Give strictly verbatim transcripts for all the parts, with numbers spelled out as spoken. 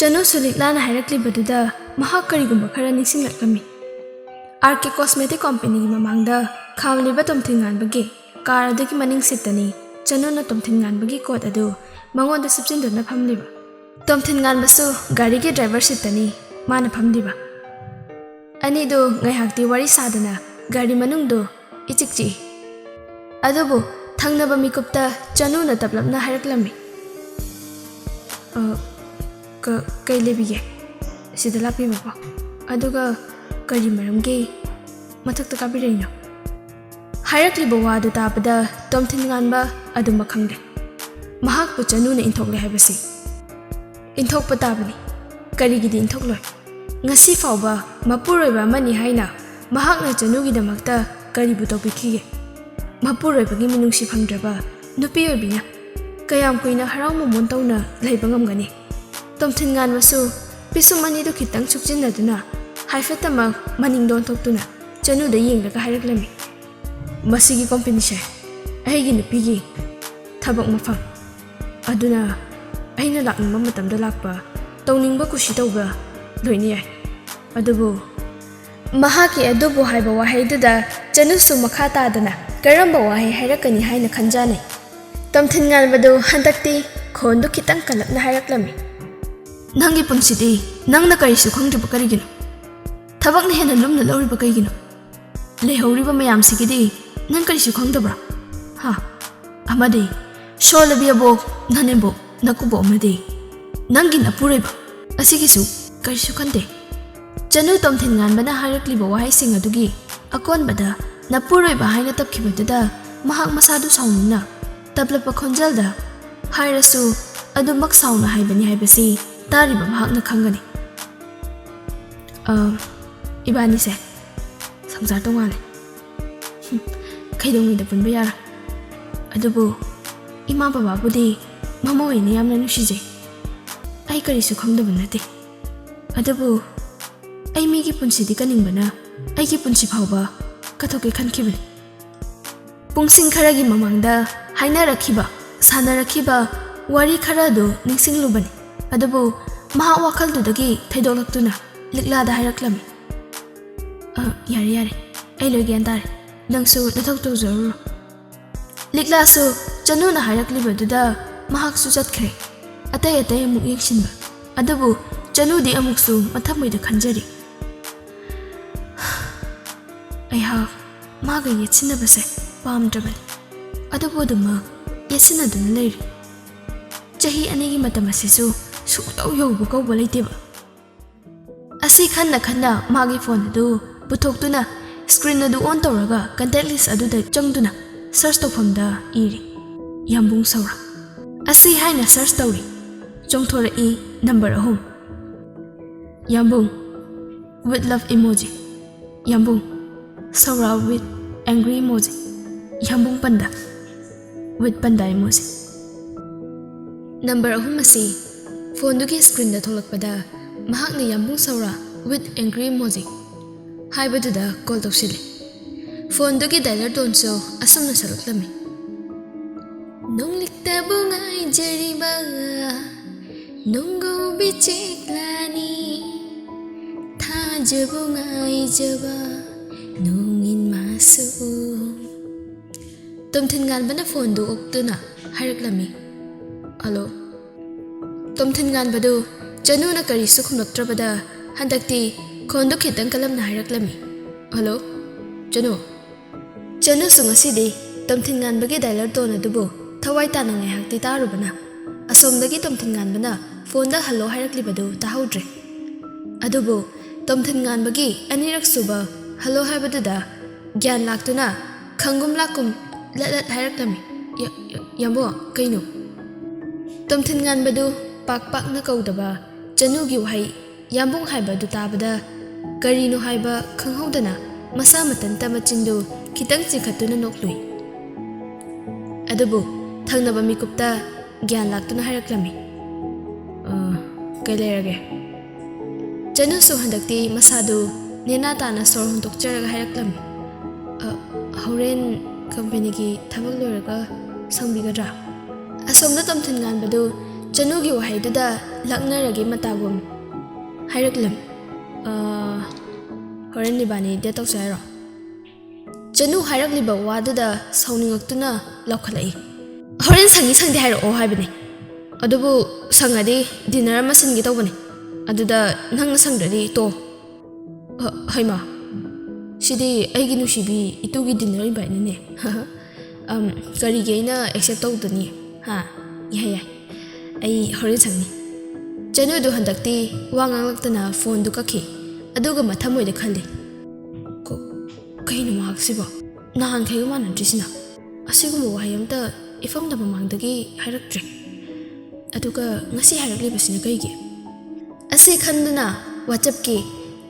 ꯆꯅꯨꯁꯨ ꯂꯤꯛꯂꯥꯅ ꯍꯥꯏꯔꯛꯂꯤꯕꯗꯨꯗ ꯃꯍꯥꯛ ꯀꯔꯤꯒꯨꯝꯕ ꯈꯔ ꯅꯤꯡꯁꯤꯡꯂꯛꯂꯝꯃꯤ꯫ ꯑꯥꯔ ꯀꯦ ꯀꯣꯁꯃꯦꯇꯤꯛ ꯀꯣꯝꯄꯦꯅꯤꯒꯤ ꯃꯃꯥꯡꯗ ꯈꯥꯝꯂꯤꯕ ꯇꯣꯝꯊꯤꯟꯉꯥꯟꯕꯒꯤ ꯀꯥꯔ ꯑꯗꯨꯒꯤ ꯃꯅꯤꯡ ꯁꯤꯠꯇꯅꯤ ꯆꯅꯨꯅ ꯇꯣꯝꯊꯤꯟꯉꯥꯟꯕꯒꯤ ꯀꯣꯠ ꯑꯗꯨ ꯃꯉꯣꯟꯗ ꯁꯨꯞꯆꯤꯟꯗꯨꯅ ꯐꯝꯂꯤꯕ꯫ ꯇꯣꯝꯊꯤꯟꯉꯥꯟꯕꯁꯨ ꯒꯥꯔꯤꯒꯤ ꯗ꯭ꯔꯥꯏꯚꯔ ꯁꯤꯠꯇꯅꯤ ꯃꯥꯅ ꯐꯝꯂꯤꯕ꯫ ꯑꯅꯤꯗꯨ ꯉꯥꯏꯍꯥꯛꯇꯤ ꯋꯥꯔꯤ ꯁꯥꯗꯅ ꯒꯥꯔꯤ ꯃꯅꯨꯡꯗꯨ ꯏꯆꯤꯛ ꯆꯤꯛꯏ꯫ ꯑꯗꯨꯕꯨ ꯊꯪꯅꯕ ꯃꯤꯀꯨꯞꯇ ꯆꯅꯨꯅ ꯇꯞꯂꯞꯅ ꯍꯥꯏꯔꯛꯂꯝꯃꯤ, "ꯑ, ꯀ-, ꯀꯩ ꯂꯩꯕꯤꯒꯦ? ꯁꯤꯗ ꯂꯥꯛꯄꯤꯕꯀꯣ꯫ ꯑꯗꯨꯒ ꯀꯔꯤ ꯃꯔꯝꯒꯤ ꯃꯊꯛꯇ ꯀꯥꯕꯤꯔꯛꯏꯅꯣ?" ꯍꯥꯏꯔꯛꯂꯤꯕ ꯋꯥꯗꯨ ꯇꯥꯕꯗ ꯇꯣꯝꯊꯤꯟꯉꯥꯟꯕ ꯑꯗꯨꯃꯛ ꯈꯪꯗꯦ꯫ ꯃꯍꯥꯛꯄꯨ ꯆꯅꯨꯅ ꯏꯟꯊꯣꯛꯂꯦ ꯍꯥꯏꯕꯁꯤ ꯏꯟꯊꯣꯛꯄ ꯇꯥꯕꯅꯤ꯫ ꯀꯔꯤꯒꯤꯗꯤ ꯏꯟꯊꯣꯛꯂꯣꯏ? ꯉꯁꯤ ꯐꯥꯎꯕ ꯃꯄꯨꯔꯣꯏꯕ ꯑꯃꯅꯤ ꯍꯥꯏꯅ ꯃꯍꯥꯛꯅ ꯆꯅꯨꯒꯤꯗꯃꯛꯇ ꯀꯔꯤꯕꯨ ꯇꯧꯕꯤꯈꯤꯒꯦ? ꯃꯄꯨꯔꯣꯏꯕꯒꯤ ꯃꯤꯅꯨꯡꯁꯤ ꯐꯪꯗ꯭ꯔꯕ ꯅꯨꯄꯤ ꯑꯣꯏꯕꯤꯅ ꯀꯌꯥꯝ ꯀꯨꯏꯅ ꯍꯔꯥꯎ ꯃꯃꯣꯟ ꯇꯧꯅ ꯂꯩꯕ ꯉꯝꯒꯅꯤ? ꯇꯣꯝꯊꯤꯟꯉꯥꯟꯕꯁꯨ ꯄꯤꯁꯨꯝ ꯑꯅꯤꯗꯨ ꯈꯤꯇꯪ ꯁꯨꯞꯆꯤꯟꯅꯗꯨꯅ ꯍꯥꯏꯐꯦꯠꯇꯃꯛ ꯃꯅꯤꯡꯗ ꯑꯣꯟꯊꯣꯛꯇꯨꯅ ꯆꯅꯨꯗ ꯌꯦꯡꯂꯒ ꯍꯥꯏꯔꯛꯂꯝꯃꯤ, "ꯃꯁꯤꯒꯤ ꯀꯣꯝꯄꯦꯅꯤꯁꯦ ꯑꯩꯒꯤ ꯅꯨꯄꯤꯒꯤ ꯊꯕꯛ ꯃꯐꯝ꯫ ꯑꯗꯨꯅ ꯑꯩꯅ ꯂꯥꯛꯅꯤꯡꯕ ꯃꯇꯝꯗ ꯂꯥꯛꯄ, ꯇꯧꯅꯤꯡꯕ ꯀꯨꯁꯤ ꯇꯧꯕ ꯂꯣꯏꯅ ꯌꯥꯏ꯫ ꯑꯗꯨꯕꯨ" ꯃꯍꯥꯛꯀꯤ ꯑꯗꯨꯕꯨ ꯍꯥꯏꯕ ꯋꯥꯍꯩꯗꯨꯗ ꯆꯅꯨꯁꯨ ꯃꯈꯥ ꯇꯥꯗꯅ ꯀꯔꯝꯕ ꯋꯥꯍꯩ ꯍꯥꯏꯔꯛꯀꯅꯤ ꯍꯥꯏꯅ ꯈꯟꯖꯥꯅꯩ꯫ ꯇꯣꯝꯊꯤꯟꯉꯥꯟꯕꯗꯨ ꯍꯟꯗꯛꯇꯤ ꯈꯣꯟꯗꯨ ꯈꯤꯇꯪ ꯀꯜꯂꯞꯅ ꯍꯥꯏꯔꯛꯂꯝꯃꯤ, "ꯅꯪꯒꯤ ꯄꯨꯟꯁꯤꯗꯤ ꯅꯪꯅ ꯀꯔꯤꯁꯨ ꯈꯪꯗ꯭ꯔꯤꯕ ꯀꯔꯤꯒꯤꯅꯣ? ꯊꯕꯛꯅ ꯍꯦꯟꯅ ꯂꯨꯝꯅ ꯂꯧꯔꯤꯕ ꯀꯩꯒꯤꯅꯣ? ꯂꯩꯍꯧꯔꯤꯕ ꯃꯌꯥꯝꯁꯤꯒꯤꯗꯤ ꯅꯪ ꯀꯔꯤꯁꯨ ꯈꯪꯗꯕ꯭ꯔꯥ? ꯍꯥ? ꯑꯃꯗꯤ ꯁꯣꯜꯂꯕꯤ ꯑꯕꯣꯛ, ꯅꯅꯦꯝꯕꯣꯛ, ꯅꯀꯨꯕꯣꯛ ꯑꯃꯗꯤ ꯅꯪꯒꯤ ꯅꯄꯨꯔꯣꯏꯕ ꯑꯁꯤꯒꯤꯁꯨ ꯀꯔꯤꯁꯨ ꯈꯟꯗꯦ?" ꯆꯅꯨ ꯇꯣꯝꯊꯤꯟꯉꯥꯟꯕꯅ ꯍꯥꯏꯔꯛꯂꯤꯕ ꯋꯥꯍꯩꯁꯤꯡ ꯑꯗꯨꯒꯤ ꯑꯀꯣꯟꯕꯗ ꯅꯄꯨꯔꯣꯏꯕ ꯍꯥꯏꯅ ꯇꯞꯈꯤꯕꯗꯨꯗ ꯃꯍꯥꯛ ꯃꯁꯥꯗꯨ ꯁꯥꯎꯅꯤꯡꯅ ꯇꯞꯂꯞꯄ ꯈꯣꯟꯖꯦꯜꯗ ꯍꯥꯏꯔꯁꯨ ꯑꯗꯨꯃꯛ ꯁꯥꯎꯅ ꯍꯥꯏꯕꯅꯤ ꯍꯥꯏꯕꯁꯤ ꯇꯥꯔꯤꯕ ꯃꯍꯥꯛꯅ ꯈꯪꯒꯅꯤ꯫ "ꯑ, ꯏꯕꯥꯅꯤꯁꯦ ꯁꯪꯁꯥꯔ ꯇꯣꯉꯥꯜꯂꯦ꯫ ꯍꯨꯝ, ꯀꯩꯗꯧꯉꯩꯗ ꯄꯨꯟꯕ ꯌꯥꯔꯣꯏ꯫ ꯑꯗꯨꯕꯨ ꯏꯃꯥ ꯕꯕꯥꯕꯨꯗꯤ ꯃꯃꯥ ꯑꯣꯏꯅ ꯌꯥꯝꯅ ꯅꯨꯡꯁꯤꯖꯩ꯫ ꯑꯩ ꯀꯔꯤꯁꯨ ꯈꯪꯗꯕ ꯅꯠꯇꯦ꯫ ꯑꯗꯨꯕꯨ ꯑꯩ ꯃꯤꯒꯤ ꯄꯨꯟꯁꯤꯗꯤ ꯀꯟꯅꯤꯡꯕꯅ ꯑꯩꯒꯤ ꯄꯨꯟꯁꯤ ꯐꯥꯎꯕ ꯀꯠꯊꯣꯛꯀꯦ ꯈꯟꯈꯤꯕꯅꯤ꯫" ꯄꯨꯡꯁꯤꯡ ꯈꯔꯒꯤ ꯃꯃꯥꯡꯗ ꯍꯥꯏꯅꯔꯛꯈꯤꯕ, ꯁꯥꯟꯅꯔꯛꯈꯤꯕ ꯋꯥꯔꯤ ꯈꯔ ꯑꯗꯨ ꯅꯤꯡꯁꯤꯡꯂꯨꯕꯅꯤ꯫ ꯑꯗꯨꯕꯨ ꯃꯍꯥꯛ ꯋꯥꯈꯜꯗꯨꯗꯒꯤ ꯊꯩꯗꯣꯛꯂꯛꯇꯨꯅ ꯂꯤꯛꯂꯥꯗ ꯍꯥꯏꯔꯛꯂꯝꯃꯤ, "ꯑ, ꯌꯥꯔꯦ, ꯌꯥꯔꯦ, ꯑꯩ ꯂꯣꯏ ꯒ꯭ꯌꯥꯟ ꯇꯥꯔꯦ, ꯅꯪꯁꯨ ꯅꯊꯧ ꯇꯧꯖꯔꯨꯔꯣ꯫" ꯂꯤꯛꯂꯥꯁꯨ ꯆꯅꯨꯅ ꯍꯥꯏꯔꯛꯂꯤꯕꯗꯨꯗ ꯃꯍꯥꯛꯁꯨ ꯆꯠꯈ꯭ꯔꯦ꯫ ꯑꯇꯩ ꯑꯇꯩ ꯑꯃꯨꯛ ꯌꯦꯡꯁꯤꯟꯕ꯫ ꯑꯗꯨꯕꯨ ꯆꯅꯨꯗꯤ ꯑꯃꯨꯛꯁꯨ ꯃꯊꯃꯣꯏꯗ ꯈꯟꯖꯔꯤ, "ꯑꯩꯍꯥꯛ ꯃꯥꯒ ꯌꯦꯠꯁꯤꯟꯅꯕꯁꯦ ꯄꯥꯝꯗ꯭ꯔꯕꯅꯤ, ꯑꯗꯨꯕꯨ ꯑꯗꯨꯃꯛ ꯌꯦꯠꯁꯤꯟꯅꯗꯨꯅ ꯂꯩꯔꯤ꯫ ꯆꯍꯤ ꯑꯅꯤꯒꯤ ꯃꯇꯝ ꯑꯁꯤꯁꯨ ꯁꯨꯛꯌꯧ ꯌꯧꯕ ꯀꯧꯕ ꯂꯩꯇꯦꯕ꯫" ꯑꯁꯤ ꯈꯟꯅ ꯈꯟꯅ ꯃꯥꯒꯤ ꯐꯣꯟ ꯑꯗꯨ ꯄꯨꯊꯣꯛꯇꯨꯅ screen ꯑꯗꯨ on ꯇꯧꯔꯒ contact list ꯑꯗꯨꯗ ꯆꯪꯗꯨꯅ search ꯇꯧꯐꯝꯗ ꯏꯔꯤ, "ꯌꯥꯝꯕꯨꯡ ꯁꯧꯔꯥ" ꯑꯁꯤ ꯍꯥꯏꯅ search ꯇꯧꯔꯤ꯫ ꯆꯣꯡꯊꯣꯔꯛꯏ number ꯑꯍꯨꯝ, "ꯌꯥꯝꯕꯨꯡ with love emoji, ꯌꯥꯝꯕꯨꯡ ꯁꯧꯔꯥ with angry emoji, ꯌꯥꯝꯕꯨꯡ ꯄꯟꯗ with ꯄꯟꯗ emoji꯫" Number ꯑꯍꯨꯝ ꯑꯁꯤ ꯐꯣꯟꯗꯨꯒꯤ screenꯗ ꯊꯣꯛꯂꯛꯄꯗ ꯃꯍꯥꯛꯅ "ꯌꯥꯝꯕꯨꯡ ꯁꯧꯔꯥ with angry emoji" ꯍꯥꯏꯕꯗꯨꯗ call ꯇꯧꯁꯤꯜꯂꯤ꯫ ꯐꯣꯟꯗꯨꯒꯤ dialer toneꯁꯨ ꯑꯁꯨꯝꯅ ꯁꯛꯂꯛꯂꯝꯃꯤ, "ꯅꯣꯡꯂꯤꯛꯇꯕꯨ ꯉꯥꯏꯖꯔꯤꯕ ꯅꯣꯡꯒꯧꯕꯤ ꯆꯦꯛꯂꯥꯅꯤ, ꯊꯥꯖꯕꯨ ꯉꯥꯏꯖꯕ ꯅꯣꯡꯏꯟ ꯃꯥꯁꯨ꯫" ꯇꯣꯝꯊꯤꯟ ꯉꯥꯟꯕꯅ ꯐꯣꯟꯗꯨ ꯑꯣꯛꯇꯨꯅ ꯍꯥꯏꯔꯛꯂꯝꯃꯤ, "ꯍꯜꯂꯣ꯫" ꯇꯣꯝꯊꯤꯟ ꯉꯥꯟꯕꯗꯨ ꯆꯅꯨꯅ ꯀꯔꯤꯁꯨ ꯈꯨꯝꯂꯛꯇ꯭ꯔꯕꯗ ꯍꯟꯗꯛꯇꯤ ꯈꯣꯟꯗꯨ ꯈꯤꯇꯪ ꯀꯜꯂꯞꯅ ꯍꯥꯏꯔꯛꯂꯝꯃꯤ, "ꯍꯜꯂꯣ, ꯆꯅꯨ꯫" ꯆꯅꯨꯁꯨ ꯉꯁꯤꯗꯤ ꯇꯣꯝꯊꯤꯟ ꯉꯥꯟꯕꯒꯤ dialer tone ꯑꯗꯨꯕꯨ ꯊꯋꯥꯏ ꯇꯥꯅ ꯉꯥꯏꯍꯥꯛꯇꯤ ꯇꯥꯔꯨꯕꯅ ꯑꯁꯣꯝꯗꯒꯤ ꯇꯣꯝꯊꯤꯟ ꯉꯥꯟꯕꯅ ꯐꯣꯟꯗ "ꯍꯜꯂꯣ" ꯍꯥꯏꯔꯛꯂꯤꯕꯗꯨ ꯇꯥꯍꯧꯗ꯭ꯔꯦ꯫ ꯑꯗꯨꯕꯨ ꯇꯣꯝꯊꯤꯟ ꯉꯥꯟꯕꯒꯤ ꯑꯅꯤꯔꯛ ꯁꯨꯕ "ꯍꯜꯂꯣ" ꯍꯥꯏꯕꯗꯨꯗ ꯒ꯭ꯌꯥꯟ ꯂꯥꯛꯇꯨꯅ ꯈꯪꯒꯨꯝ ꯂꯥꯛꯀꯨꯝ ꯂꯠ ꯂꯠ ꯍꯥꯏꯔꯛꯂꯝꯃꯤ, "ꯌꯥ-, ꯌꯥ-, ꯌꯥꯝꯕꯣ, ꯀꯩꯅꯣ?" ꯇꯣꯝꯊꯤꯟ ꯉꯥꯟꯕꯗꯨ ꯄꯥꯛ ꯄꯥꯛꯅ ꯀꯧꯗꯕ ꯆꯅꯨꯒꯤ ꯋꯥꯍꯩ "ꯌꯥꯝꯕꯨꯡ" ꯍꯥꯏꯕ ꯑꯗꯨ ꯇꯥꯕꯗ ꯀꯔꯤꯅꯣ ꯍꯥꯏꯕ ꯈꯪꯍꯧꯗꯅ ꯃꯁꯥ ꯃꯊꯟꯇ ꯃꯆꯤꯟꯗꯨ ꯈꯤꯇꯪ ꯆꯤꯡꯈꯠꯇꯨꯅ ꯅꯣꯛꯂꯨꯏ꯫ ꯑꯗꯨꯕꯨ ꯊꯪꯅꯕ ꯃꯤꯀꯨꯞꯇ ꯒ꯭ꯌꯥꯟ ꯂꯥꯛꯇꯨꯅ ꯍꯥꯏꯔꯛꯂꯝꯃꯤ, "ꯑ, ꯀꯩ ꯂꯩꯔꯒꯦ?" ꯆꯅꯨꯁꯨ ꯍꯟꯗꯛꯇꯤ ꯃꯁꯥꯗꯨ ꯅꯦꯅꯥ ꯇꯥꯅ ꯁꯣꯔ ꯍꯣꯟꯗꯣꯛꯆꯔꯒ ꯍꯥꯏꯔꯛꯂꯝꯃꯤ, "ꯑ, ꯍꯣꯔꯦꯟ companyꯒꯤ ꯊꯕꯛ ꯂꯣꯏꯔꯒ ꯁꯪꯕꯤꯒꯗ꯭ꯔꯥ?" ꯑꯁꯣꯝꯗ ꯇꯣꯝꯊꯤꯟ ꯉꯥꯟꯕꯗꯨ ꯆꯅꯨꯒꯤ ꯋꯥꯍꯩꯗꯨꯗ ꯂꯛꯅꯔꯒꯦ ꯃꯇꯥꯒꯨꯝ ꯍꯥꯏꯔꯛꯂꯝ꯫ "ꯑꯥ, ꯍꯣꯔꯦꯟ ꯏꯕꯥꯅꯤ date ꯇꯧꯁꯦ ꯍꯥꯏꯔꯣ?" ꯆꯅꯨ ꯍꯥꯏꯔꯛꯂꯤꯕ ꯋꯥꯗꯨꯗ ꯁꯥꯎꯅꯤꯡꯉꯛꯇꯨꯅ ꯂꯥꯎꯈꯠꯂꯛꯏ꯫ "ꯍꯣꯔꯦꯟ ꯁꯪꯉꯤ ꯁꯪꯗꯦ ꯍꯥꯏꯔꯛꯑꯣ ꯍꯥꯏꯕꯅꯦ꯫ ꯑꯗꯨꯕꯨ ꯁꯪꯉꯗꯤ dinner ꯑꯃ ꯁꯤꯟꯒꯦ ꯇꯧꯕꯅꯦ꯫ ꯑꯗꯨꯗ ꯅꯪꯅ ꯁꯪꯗ꯭ꯔꯗꯤ ꯇꯣ"꯫ "ꯍ-, ꯍꯩꯃꯥ, ꯁꯤꯗꯤ ꯑꯩꯒꯤ ꯅꯨꯡꯁꯤꯕꯤ ꯏꯇꯨꯒꯤ dinner inviteꯅꯤꯅꯦ꯫ ꯑꯝ, ꯀꯔꯤꯒꯤ ꯑꯩꯅ accept ꯇꯧꯗꯅꯤ? ꯍꯥ? ꯌꯥꯏ, ꯌꯥꯏ꯫ ꯑꯩ ꯍꯣꯔꯦꯟ ꯁꯪꯅꯤ"꯫ ꯆꯅꯨꯗꯨ ꯍꯟꯗꯛꯇꯤ ꯋꯥ ꯉꯥꯡꯂꯛꯇꯅ phoneꯗꯨ ꯀꯛꯈꯤ꯫ ꯑꯗꯨꯒ ꯃꯊꯃꯣꯏꯗ ꯈꯜꯂꯤ, "ꯀ-, ꯀꯩꯅꯣ ꯃꯍꯥꯛꯁꯤꯕꯣ? ꯅꯍꯥꯟꯈꯩꯒ ꯃꯥꯟꯅꯗ꯭ꯔꯤꯁꯤꯅ? ꯑꯁꯤꯒꯨꯝꯕ ꯋꯥꯍꯩ ꯑꯝꯇ ꯏꯐꯝꯗ ꯃꯃꯥꯡꯗꯒꯤ ꯍꯥꯏꯔꯛꯇ꯭ꯔꯦ꯫ ꯑꯗꯨꯒ ꯉꯁꯤ ꯍꯥꯏꯔꯛꯂꯤꯕꯁꯤꯅ ꯀꯩꯒꯤ?" ꯑꯁꯤ ꯈꯟꯗꯨꯅ WhatsAppꯀꯤ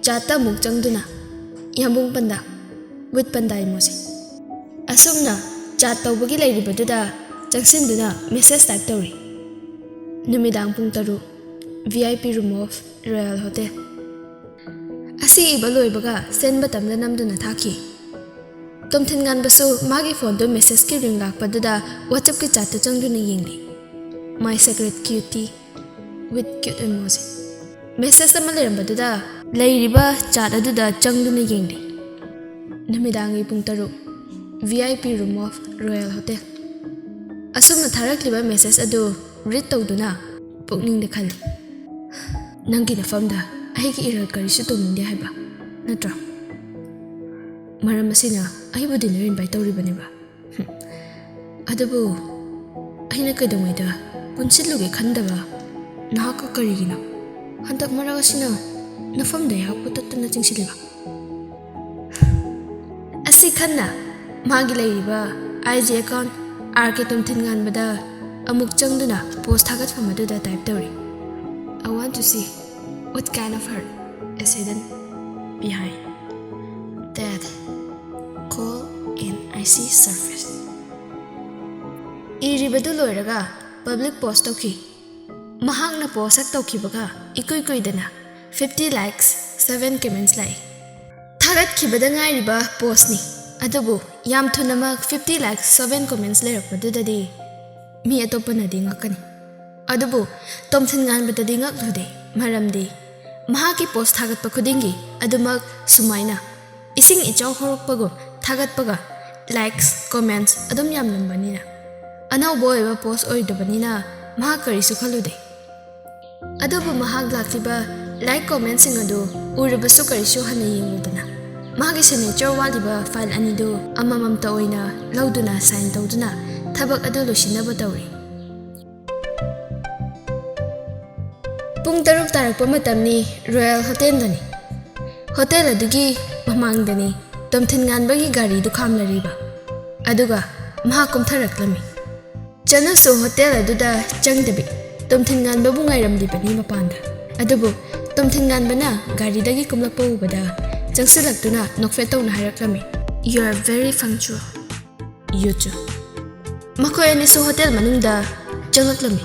chatꯇ ꯑꯃꯨꯛ ꯆꯪꯗꯨꯅ "ꯌꯥꯝꯕꯨꯡ ꯄꯟꯗꯥ" with ꯄꯟꯗꯥ emoji꯫ ꯑꯁꯨꯝꯅ chat ꯇꯧꯕꯒꯤ ꯂꯩꯔꯤꯕꯗꯨꯗ ꯆꯪꯁꯤꯟꯗꯨꯅ message type ꯇꯧꯔꯤ꯫ "ꯅꯨꯃꯤꯗꯥꯡ ꯄꯨꯡ ꯇꯔꯨꯛ, VIP room of Royal Hotel"꯫ ꯑꯁꯤ ꯏꯕ ꯂꯣꯏꯕꯒ send buttonꯗ ꯅꯝꯗꯨꯅ ꯊꯥꯈꯤ꯫ ꯇꯣꯝꯊꯤꯟ ꯉꯥꯟꯕꯁꯨ ꯃꯥꯒꯤ phoneꯗꯨ messageꯀꯤ ring ꯂꯥꯛꯄꯗꯨꯗ WhatsAppꯀꯤ chatꯇ ꯆꯪꯗꯨꯅ ꯌꯦꯡꯂꯤ꯫ "My secret cutie" with cute emoji꯫ Message ꯑꯃ ꯂꯩꯔꯝꯕꯗꯨꯗ ꯂꯩꯔꯤꯕ chat ꯑꯗꯨꯗ ꯆꯪꯗꯨꯅ ꯌꯦꯡꯂꯤ꯫ "ꯅꯨꯃꯤꯗꯥꯡꯒꯤ ꯄꯨꯡ ꯇꯔꯨꯛ, VIP room of Royal Hotel"꯫ ꯑꯁꯨꯝꯅ ꯊꯥꯔꯛꯂꯤꯕ message ꯑꯗꯨ read ꯇꯧꯗꯨꯅ ꯄꯨꯛꯅꯤꯡꯗ ꯈꯜꯂꯤ, "ꯅꯪꯒꯤ ꯅꯐꯝꯗ ꯑꯩꯒꯤ ꯏꯔꯜ ꯀꯔꯤꯁꯨ ꯇꯣꯡꯅꯤꯡꯗꯦ ꯍꯥꯏꯕ ꯅꯠꯇ꯭ꯔꯣ? ꯃꯔꯝ ꯑꯁꯤꯅ ꯑꯩꯕꯨ dinner invite ꯇꯧꯔꯤꯕꯅꯦꯕ꯫ ꯍꯨꯝ꯫ ꯑꯗꯨꯕꯨ ꯑꯩꯅ ꯀꯩꯗꯧꯉꯩꯗ ꯄꯨꯟꯁꯤꯜꯂꯨꯒꯦ ꯈꯟꯗꯕ ꯅꯍꯥꯛꯀ ꯀꯔꯤꯒꯤꯅꯣ ꯍꯟꯗꯛ ꯃꯔꯛ ꯑꯁꯤꯅ ꯅꯐꯝꯗ ꯑꯩꯍꯥꯛꯄꯨ ꯇꯠꯇꯅ ꯆꯤꯡꯁꯤꯜꯂꯤꯕ?" ꯑꯁꯤ ꯈꯟꯅ ꯃꯥꯒꯤ ꯂꯩꯔꯤꯕ IG account RK ꯇꯣꯝꯊꯤꯟ ꯉꯥꯟꯕꯗ ꯑꯃꯨꯛ ꯆꯪꯗꯨꯅ post ꯊꯥꯒꯠꯐꯝ ꯑꯗꯨꯗ type ꯇꯧꯔꯤ, "I want to see what kind of hurt is hidden behind that cold and icy surface." ꯏꯔꯤꯕꯗꯨ ꯂꯣꯏꯔꯒ public post ꯇꯧꯈꯤ꯫ ꯃꯍꯥꯛꯅ post ꯍꯦꯛ ꯇꯧꯈꯤꯕꯒ ꯏꯀꯨꯏ ꯀꯨꯏꯗꯅ fifty likes, seven comments ꯂꯥꯛꯏ꯫ ꯊꯥꯒꯠꯈꯤꯕꯗ ꯉꯥꯏꯔꯤꯕ postꯅꯤ, ꯑꯗꯨꯕꯨ ꯌꯥꯝ ꯊꯨꯅꯃꯛ fifty likes, seven comments ꯂꯩꯔꯛꯄꯗꯨꯗꯗꯤ ꯃꯤ ꯑꯇꯣꯞꯄꯅꯗꯤ ꯉꯛꯀꯅꯤ꯫ ꯑꯗꯨꯕꯨ ꯇꯣꯝꯊꯤꯟ ꯉꯥꯟꯕꯗꯗꯤ ꯉꯛꯂꯨꯗꯦ꯫ ꯃꯔꯝꯗꯤ ꯃꯍꯥꯛꯀꯤ ꯄꯣꯁ ꯊꯥꯒꯠꯄ ꯈꯨꯗꯤꯡꯒꯤ ꯑꯗꯨꯃꯛ ꯁꯨꯃꯥꯏꯅ ꯏꯁꯤꯡ ꯏꯆꯥꯎ ꯍꯧꯔꯛꯄꯒꯨꯝ ꯊꯥꯒꯠꯄꯒ ꯂꯥꯏꯛꯁ, ꯀꯣꯃꯦꯟꯠꯁ ꯑꯗꯨꯝ ꯌꯥꯝꯂꯝꯕꯅꯤꯅ꯫ ꯑꯅꯧꯕ ꯑꯣꯏꯕ ꯄꯣꯁ ꯑꯣꯏꯗꯕꯅꯤꯅ ꯃꯍꯥꯛ ꯀꯔꯤꯁꯨ ꯈꯜꯂꯨꯗꯦ꯫ ꯑꯗꯨꯕꯨ ꯃꯍꯥꯛ ꯂꯥꯛꯂꯤꯕ ꯂꯥꯏꯛ, ꯀꯣꯃꯦꯟꯠꯁꯤꯡ ꯑꯗꯨ ꯎꯔꯕꯁꯨ ꯀꯔꯤꯁꯨ ꯍꯟꯅ ꯌꯦꯡꯂꯨꯗꯅ ꯃꯥꯒꯤ ꯁꯤꯒꯅꯦꯆꯔ ꯋꯥꯠꯂꯤꯕ ꯐꯥꯏꯜ ꯑꯅꯤꯗꯨ ꯑꯃꯃꯝꯇ ꯑꯣꯏꯅ ꯂꯧꯗꯨꯅ ꯁꯥꯏꯟ ꯇꯧꯗꯨꯅ ꯊꯕꯛ ꯑꯗꯨ ꯂꯣꯏꯁꯤꯟꯅꯕ ꯇꯧꯔꯤ꯫ ꯄꯨꯡ ꯇꯔꯨꯛ ꯇꯥꯔꯛꯄ ꯃꯇꯝꯅꯤ꯫ ꯔꯣꯌꯦꯜ ꯍꯣꯇꯦꯜꯗꯅꯤ꯫ ꯍꯣꯇꯦꯜ ꯑꯗꯨꯒꯤ ꯃꯃꯥꯡꯗꯅꯤ ꯇꯣꯝꯊꯤꯟ ꯉꯥꯟꯕꯒꯤ ꯒꯥꯔꯤꯗꯨ ꯈꯥꯝꯂꯔꯤꯕ꯫ ꯑꯗꯨꯒ ꯃꯍꯥꯛ ꯀꯨꯝꯊꯔꯛꯂꯝꯃꯤ꯫ ꯆꯅꯨꯁꯨ ꯍꯣꯇꯦꯜ ꯑꯗꯨꯗ ꯆꯪꯗꯕꯤ ꯇꯣꯝꯊꯤꯟ ꯉꯥꯟꯕꯕꯨ ꯉꯥꯏꯔꯝꯂꯤꯕꯅꯤ ꯃꯄꯥꯟꯗ꯫ ꯑꯗꯨꯕꯨ ꯇꯣꯝꯊꯤꯟ ꯉꯥꯟꯕꯅ ꯒꯥꯔꯤꯗꯒꯤ ꯀꯨꯝꯂꯛꯄ ꯎꯕꯗ ꯆꯪꯁꯤꯜꯂꯛꯇꯨꯅ ꯅꯣꯛꯐꯦꯠ ꯇꯧꯅ ꯍꯥꯏꯔꯛꯂꯝꯃꯤ, "You are very punctual, you too." ꯃꯈꯣꯏ ꯑꯅꯤꯁꯨ ꯍꯣꯇꯦꯜ ꯃꯅꯨꯡꯗ ꯆꯪꯂꯛꯂꯝꯃꯤ꯫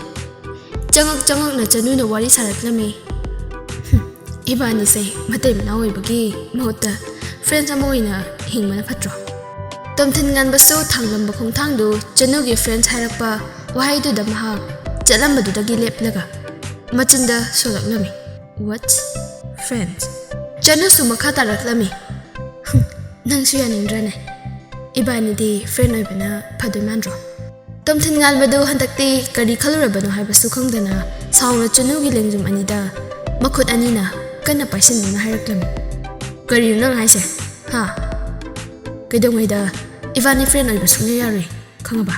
ꯆꯪꯉꯛ ꯆꯪꯉꯛꯅ ꯆꯅꯨꯅ ꯋꯥꯔꯤ ꯁꯥꯔꯛꯂꯝꯃꯤ, "ꯍꯨꯝ, ꯏꯕꯥꯅꯤꯁꯦ ꯃꯇꯩ ꯃꯅꯥꯎ ꯑꯣꯏꯕꯒꯤ ꯃꯍꯨꯠꯇ ꯐ꯭ꯔꯦꯟꯁ ꯑꯃ ꯑꯣꯏꯅ ꯍꯤꯡꯕꯅ ꯐꯠꯇ꯭ꯔꯣ?" ꯇꯣꯝꯊꯤꯟ ꯉꯥꯟꯕꯁꯨ ꯊꯥꯡꯂꯝꯕ ꯈꯣꯡꯊꯥꯡꯗꯨ ꯆꯅꯨꯒꯤ ꯐ꯭ꯔꯦꯟꯁ ꯍꯥꯏꯔꯛꯄ ꯋꯥꯍꯩꯗꯨꯗ ꯃꯍꯥꯛ ꯆꯠꯂꯝꯕꯗꯨꯗꯒꯤ ꯂꯦꯞꯂꯒ ꯃꯆꯤꯟꯗ ꯁꯣꯜꯂꯛꯂꯝꯃꯤ, "What? ꯐ꯭ꯔꯦꯟꯁ?" ꯆꯅꯨꯁꯨ ꯃꯈꯥ ꯇꯥꯔꯛꯂꯝꯃꯤ, "ꯍꯨꯝ, ꯅꯪꯁꯨ ꯌꯥꯅꯤꯡꯗ꯭ꯔꯅꯦ? ꯏꯕꯥꯅꯤꯗꯤ ꯐ꯭ꯔꯦꯟ ꯑꯣꯏꯕꯅ ꯐꯗꯣꯏ ꯃꯥꯟꯗ꯭ꯔꯣ?" ꯇꯣꯝꯊꯤꯟ ꯉꯥꯟꯕꯗꯨ ꯍꯟꯗꯛꯇꯤ ꯀꯔꯤ ꯈꯜꯂꯨꯔꯕꯅꯣ ꯍꯥꯏꯕꯁꯨ ꯈꯪꯗꯅ ꯁꯥꯎꯅ ꯆꯅꯨꯒꯤ ꯂꯦꯡꯖꯨꯝ ꯑꯅꯤꯗ ꯃꯈꯨꯠ ꯑꯅꯤꯅ ꯀꯟꯅ ꯄꯥꯏꯁꯤꯟꯗꯨꯅ ꯍꯥꯏꯔꯛꯂꯝꯃꯤ, "ꯀꯔꯤꯅꯣ ꯅꯪ ꯍꯥꯏꯁꯦ? ꯍꯥ? ꯀꯩꯗꯧꯉꯩꯗ ꯏꯕꯥꯅꯤ ꯐ꯭ꯔꯦꯟ ꯑꯣꯏꯕ ꯁꯨꯡꯌꯥ ꯌꯥꯔꯣꯏ, ꯈꯪꯉꯕ?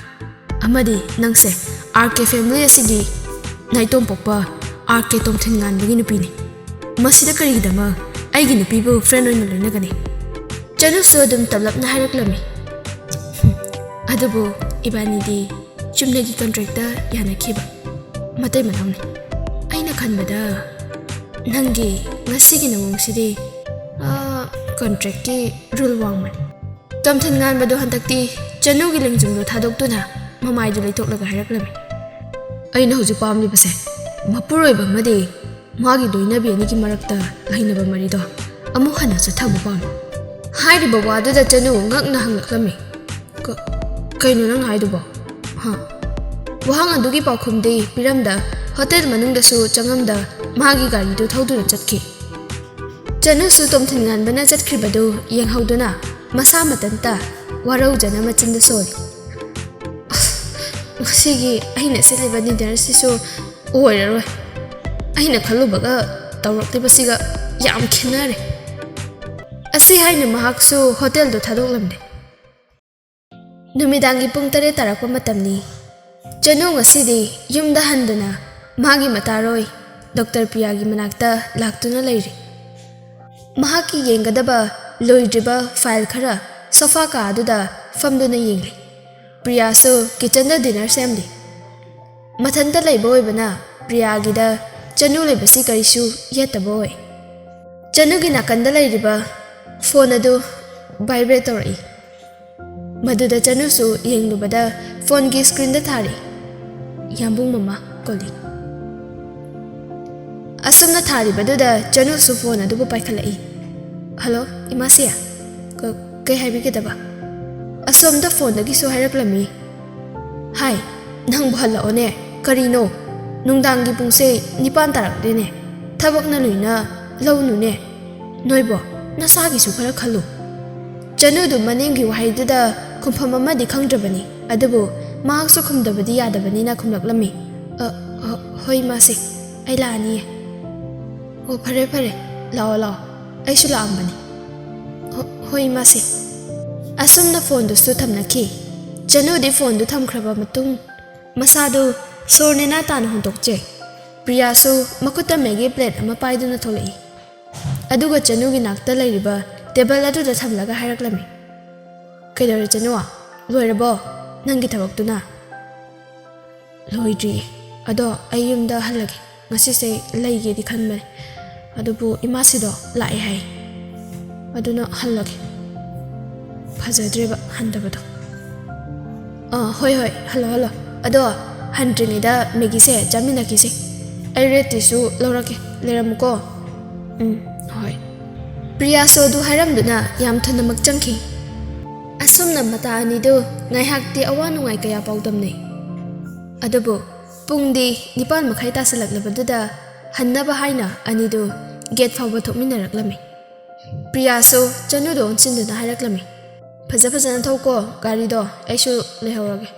ꯑꯃꯗꯤ ꯅꯪꯁꯦ ꯑꯥꯔ ꯀꯦ ꯐꯦꯃꯤꯂꯤ ꯑꯁꯤꯒꯤ ꯅꯥꯏꯇꯣꯝ ꯄꯣꯛꯄ ꯑꯥꯔ ꯀꯦ ꯇꯣꯝꯊꯤꯟ ꯉꯥꯟꯕꯒꯤ ꯅꯨꯄꯤꯅꯤ꯫ ꯃꯁꯤꯗ ꯀꯔꯤꯒꯤꯗꯃꯛ ꯑꯩꯒꯤ ꯅꯨꯄꯤꯕꯨ ꯐ꯭ꯔꯦꯟ ꯑꯣꯏꯅ ꯂꯣꯏꯅꯒꯅꯤ?" ꯆꯅꯨꯁꯨ ꯑꯗꯨꯝ ꯇꯞꯂꯞꯅ ꯍꯥꯏꯔꯛꯂꯝꯃꯤ, "ꯍꯨꯝ, ꯑꯗꯨꯕꯨ ꯏꯕꯥꯅꯤꯗꯤ ꯆꯨꯝꯅꯒꯤ ꯀꯟꯇ꯭ꯔꯦꯛꯇ ꯌꯥꯅꯈꯤꯕ꯫ ꯃꯇꯩ ꯃꯅꯥꯎꯅꯤ꯫ ꯑꯩꯅ ꯈꯟꯕꯗ ꯅꯪꯒꯤ ꯉꯁꯤꯒꯤ ꯅꯃꯣꯡꯁꯤꯗꯤ, ꯑꯥ, ꯀꯟꯇ꯭ꯔꯦꯛꯀꯤ ꯔꯨꯜ ꯋꯥꯡꯃꯅꯤ꯫" ꯇꯣꯝꯊꯤꯟ ꯉꯥꯟꯕꯗꯣ ꯍꯟꯗꯛꯇꯤ ꯆꯅꯨꯒꯤ ꯂꯦꯡꯖꯨꯝꯗꯣ ꯊꯥꯗꯣꯛꯇꯨꯅ ꯃꯃꯥꯏꯗꯨ ꯂꯩꯊꯣꯛꯂꯒ ꯍꯥꯏꯔꯛꯂꯝꯃꯤ, "ꯑꯩꯅ ꯍꯧꯖꯤꯛ ꯄꯥꯝꯂꯤꯕꯁꯦ ꯃꯄꯨꯔꯣꯏꯕ ꯑꯃꯗꯤ ꯃꯥꯒꯤ ꯂꯣꯏꯅꯕꯤ ꯑꯅꯤꯒꯤ ꯃꯔꯛꯇ ꯂꯩꯅꯕ ꯃꯔꯤꯗꯣ ꯑꯃꯨꯛ ꯍꯟꯅ ꯆꯠꯊꯕ ꯄꯥꯝꯃꯤ꯫" ꯍꯥꯏꯔꯤꯕ ꯋꯥꯗꯨꯗ ꯆꯅꯨ ꯉꯛꯅ ꯍꯪꯂꯛꯂꯝꯃꯤ, "ꯀ-, ꯀꯩꯅꯣ ꯅꯪ ꯍꯥꯏꯗꯨꯕꯣ? ꯍꯥ?" ꯋꯥꯍꯪ ꯑꯗꯨꯒꯤ ꯄꯥꯎꯈꯨꯝꯗꯤ ꯄꯤꯔꯝꯗ, ꯍꯣꯇꯦꯜ ꯃꯅꯨꯡꯗꯁꯨ ꯆꯪꯉꯝꯗ, ꯃꯥꯒꯤ ꯒꯥꯔꯤꯗꯨ ꯊꯧꯗꯨꯅ ꯆꯠꯈꯤ꯫ ꯆꯅꯨꯁꯨ ꯇꯣꯝꯊꯤꯟ ꯉꯥꯟꯕꯅ ꯆꯠꯈ꯭ꯔꯤꯕꯗꯨ ꯌꯦꯡꯍꯧꯗꯨꯅ ꯃꯁꯥ ꯃꯊꯟꯇ ꯋꯥꯔꯧꯖꯅ ꯃꯆꯤꯟꯗ ꯁꯣꯜꯂꯤ꯫ "ꯑꯁ, ꯉꯁꯤꯒꯤ ꯑꯩꯅ ꯁꯦꯠꯂꯤꯕ ꯅꯤꯗꯔꯁꯤꯁꯨ ꯑꯣꯏꯔꯔꯣꯏ꯫ ꯑꯩꯅ ꯈꯜꯂꯨꯕꯒ ꯇꯧꯔꯛꯂꯤꯕꯁꯤꯒ ꯌꯥꯝ ꯈꯦꯠꯅꯔꯦ"꯫ ꯑꯁꯤ ꯍꯥꯏꯅ ꯃꯍꯥꯛꯁꯨ ꯍꯣꯇꯦꯜꯗꯨ ꯊꯥꯗꯣꯛꯂꯝꯂꯦ꯫ ꯅꯨꯃꯤꯗꯥꯡꯒꯤ ꯄꯨꯡ ꯇꯔꯦꯠ ꯇꯥꯔꯛꯄ ꯃꯇꯝꯅꯤ꯫ ꯆꯅꯨ ꯉꯁꯤꯗꯤ ꯌꯨꯝꯗ ꯍꯟꯗꯅ ꯃꯥꯒꯤ ꯃꯇꯥꯔꯣꯏ ꯗꯣꯛꯇꯔ ꯄ꯭ꯔꯤꯌꯥꯒꯤ ꯃꯅꯥꯛꯇ ꯂꯥꯛꯇꯨꯅ ꯂꯩꯔꯤ꯫ ꯃꯍꯥꯛꯀꯤ ꯌꯦꯡꯒꯗꯕ ꯂꯣꯏꯗ꯭ꯔꯤꯕ ꯐꯥꯏꯜ ꯈꯔ ꯁꯣꯐꯥ ꯀꯥ ꯑꯗꯨꯗ ꯐꯝꯗꯨꯅ ꯌꯦꯡꯂꯤ꯫ ꯄ꯭ꯔꯤꯌꯥꯁꯨ ꯀꯤꯆꯟꯗ ꯗꯤꯅꯔ ꯁꯦꯝꯂꯤ꯫ ꯃꯊꯟꯇ ꯂꯩꯕ ꯑꯣꯏꯕꯅ ꯄ꯭ꯔꯤꯌꯥꯒꯤꯗ ꯆꯅꯨ ꯂꯩꯕꯁꯤ ꯀꯔꯤꯁꯨ ꯌꯦꯠꯇꯕ ꯑꯣꯏ꯫ ꯆꯅꯨꯒꯤ ꯅꯥꯀꯟꯗ ꯂꯩꯔꯤꯕ ꯐꯣꯟ ꯑꯗꯨ ꯚꯥꯏꯕ꯭ꯔꯦꯠ ꯇꯧꯔꯛꯏ꯫ ꯃꯗꯨꯗ ꯆꯅꯨꯁꯨ ꯌꯦꯡꯂꯨꯕꯗ ꯐꯣꯟꯒꯤ ꯁ꯭ꯀ꯭ꯔꯤꯟꯗ ꯊꯥꯔꯤ, "ꯌꯥꯝꯕꯨꯡ ꯃꯃꯥ ꯀꯣꯂꯤꯡ"꯫ ꯑꯁꯨꯝꯅ ꯊꯥꯔꯤꯕꯗꯨꯗ ꯆꯅꯨꯁꯨ ꯐꯣꯟ ꯑꯗꯨꯕꯨ ꯄꯥꯏꯈꯠꯂꯛꯏ꯫ "ꯍꯜꯂꯣ, ꯏꯃꯥꯁꯤ꯫ ꯀ-, ꯀꯩ ꯍꯥꯏꯕꯤꯒꯗꯕ?" ꯑꯁꯣꯝꯗ ꯐꯣꯟꯗꯒꯤꯁꯨ ꯍꯥꯏꯔꯛꯂꯝꯃꯤ꯫ "ꯍꯥꯏ, ꯅꯪꯕꯨ ꯍꯜꯂꯛꯑꯣꯅꯦ꯫ ꯀꯔꯤꯅꯣ? ꯅꯨꯡꯗꯥꯡꯒꯤ ꯄꯨꯡꯁꯦ ꯅꯤꯄꯥꯟ ꯇꯥꯔꯛꯂꯦꯅꯦ꯫ ꯊꯕꯛꯅ ꯂꯣꯏꯅ ꯂꯧꯅꯨꯅꯦ꯫ ꯅꯣꯏꯕꯣ, ꯅꯁꯥꯒꯤꯁꯨ ꯈꯔ ꯈꯜꯂꯨ"꯫ ꯆꯅꯨꯗꯨ ꯃꯅꯦꯝꯒꯤ ꯋꯥꯍꯩꯗꯨꯗ ꯈꯨꯝꯐꯝ ꯑꯃꯗꯤ ꯈꯪꯗ꯭ꯔꯕꯅꯤ, ꯑꯗꯨꯕꯨ ꯃꯍꯥꯛꯁꯨ ꯈꯨꯝꯗꯕꯗꯤ ꯌꯥꯗꯕꯅꯤꯅ ꯈꯨꯝꯂꯛꯂꯝꯃꯤ꯫ "ꯑ, ꯍ-, ꯍꯣꯏ, ꯏꯃꯥꯁꯤ, ꯑꯩ ꯂꯥꯛꯑꯅꯤꯌꯦ"꯫ "ꯑꯣ, ꯐꯔꯦ, ꯐꯔꯦ, ꯂꯥꯛꯑꯣ, ꯂꯥꯛꯑꯣ, ꯑꯩꯁꯨ ꯂꯥꯛꯑꯝꯕꯅꯤ"꯫ "ꯍꯣ-, ꯍꯣꯏ, ꯏꯃꯥꯁꯤ"꯫ ꯑꯁꯨꯝꯅ ꯐꯣꯟꯗꯨꯁꯨ ꯊꯝꯅꯈꯤ꯫ ꯆꯅꯨꯗꯤ ꯐꯣꯟꯗꯨ ꯊꯝꯈ꯭ꯔꯕ ꯃꯇꯨꯡ ꯃꯁꯥꯗꯨ ꯁꯣꯔ ꯅꯦꯅꯥ ꯇꯥꯅ ꯍꯣꯟꯗꯣꯛꯆꯩ꯫ ꯄ꯭ꯔꯤꯌꯥꯁꯨ ꯃꯈꯨꯠꯇ ꯃꯦꯒꯤ ꯄ꯭ꯂꯦꯠ ꯑꯃ ꯄꯥꯏꯗꯨꯅ ꯊꯣꯛꯂꯛꯏ꯫ ꯑꯗꯨꯒ ꯆꯅꯨꯒꯤ ꯅꯥꯛꯇ ꯂꯩꯔꯤꯕ ꯇꯦꯕꯜ ꯑꯗꯨꯗ ꯊꯝꯂꯒ ꯍꯥꯏꯔꯛꯂꯝꯃꯤ, "ꯀꯩꯗꯧꯔꯦ ꯆꯅꯨ? ꯂꯣꯏꯔꯕꯣ ꯅꯪꯒꯤ ꯊꯕꯛꯇꯨꯅ?" "ꯂꯣꯏꯗ꯭ꯔꯤꯌꯦ꯫ ꯑꯗꯣ ꯑꯩ ꯌꯨꯝꯗ ꯍꯜꯂꯒꯦ꯫ ꯉꯁꯤꯁꯦ ꯂꯩꯒꯦꯗꯤ ꯈꯟꯕꯅꯦ, ꯑꯗꯨꯕꯨ ꯏꯃꯥꯁꯤꯗꯣ ꯂꯥꯛꯑꯦ ꯍꯥꯏ, ꯑꯗꯨꯅ ꯍꯜꯂꯒꯦ꯫ ꯐꯖꯗ꯭ꯔꯦꯕ ꯍꯟꯗꯕꯗꯣ"꯫ "ꯑꯥ, ꯍꯣꯏ, ꯍꯣꯏ, ꯍꯜꯂꯣ, ꯍꯜꯂꯣ꯫ ꯑꯗꯣ ꯍꯟꯗ꯭ꯔꯤꯉꯩꯗ ꯃꯦꯒꯤꯁꯦ ꯆꯥꯃꯤꯟꯅꯈꯤꯁꯦ꯫ ꯑꯩ ꯔꯦꯠ ꯇꯤꯁꯨ ꯂꯧꯔꯛꯀꯦ, ꯂꯩꯔꯝꯃꯨꯀꯣ"꯫ "ꯎꯝ, ꯍꯣꯏ"꯫ ꯄ꯭ꯔꯤꯌꯥꯁꯨ ꯑꯗꯨ ꯍꯥꯏꯔꯝꯗꯨꯅ ꯌꯥꯝ ꯊꯨꯅꯃꯛ ꯆꯪꯈꯤ꯫ ꯑꯁꯨꯝꯅ ꯃꯇꯥ ꯑꯅꯤꯗꯨ ꯉꯥꯏꯍꯥꯛꯇꯤ ꯑꯋꯥ ꯅꯨꯡꯉꯥꯏ ꯀꯌꯥ ꯄꯥꯎꯗꯝꯅꯩ꯫ ꯑꯗꯨꯕꯨ ꯄꯨꯡꯗꯤ ꯅꯤꯄꯥꯟ ꯃꯈꯥꯏ ꯇꯥꯁꯤꯜꯂꯛꯂꯕꯗꯨꯗ ꯍꯟꯅꯕ ꯍꯥꯏꯅ ꯑꯅꯤꯗꯨ ꯒꯦꯠ ꯐꯥꯎꯕ ꯊꯣꯛꯃꯤꯟꯅꯔꯛꯂꯝꯃꯤ꯫ ꯄ꯭ꯔꯤꯌꯥꯁꯨ ꯆꯅꯨꯗꯨ ꯑꯣꯟꯁꯤꯟꯗꯨꯅ ꯍꯥꯏꯔꯛꯂꯝꯃꯤ, "ꯐꯖ ꯐꯖꯅ ꯊꯧꯀꯣ ꯒꯥꯔꯤꯗꯣ, ꯑꯩꯁꯨ ꯂꯩꯍꯧꯔꯒꯦ꯫"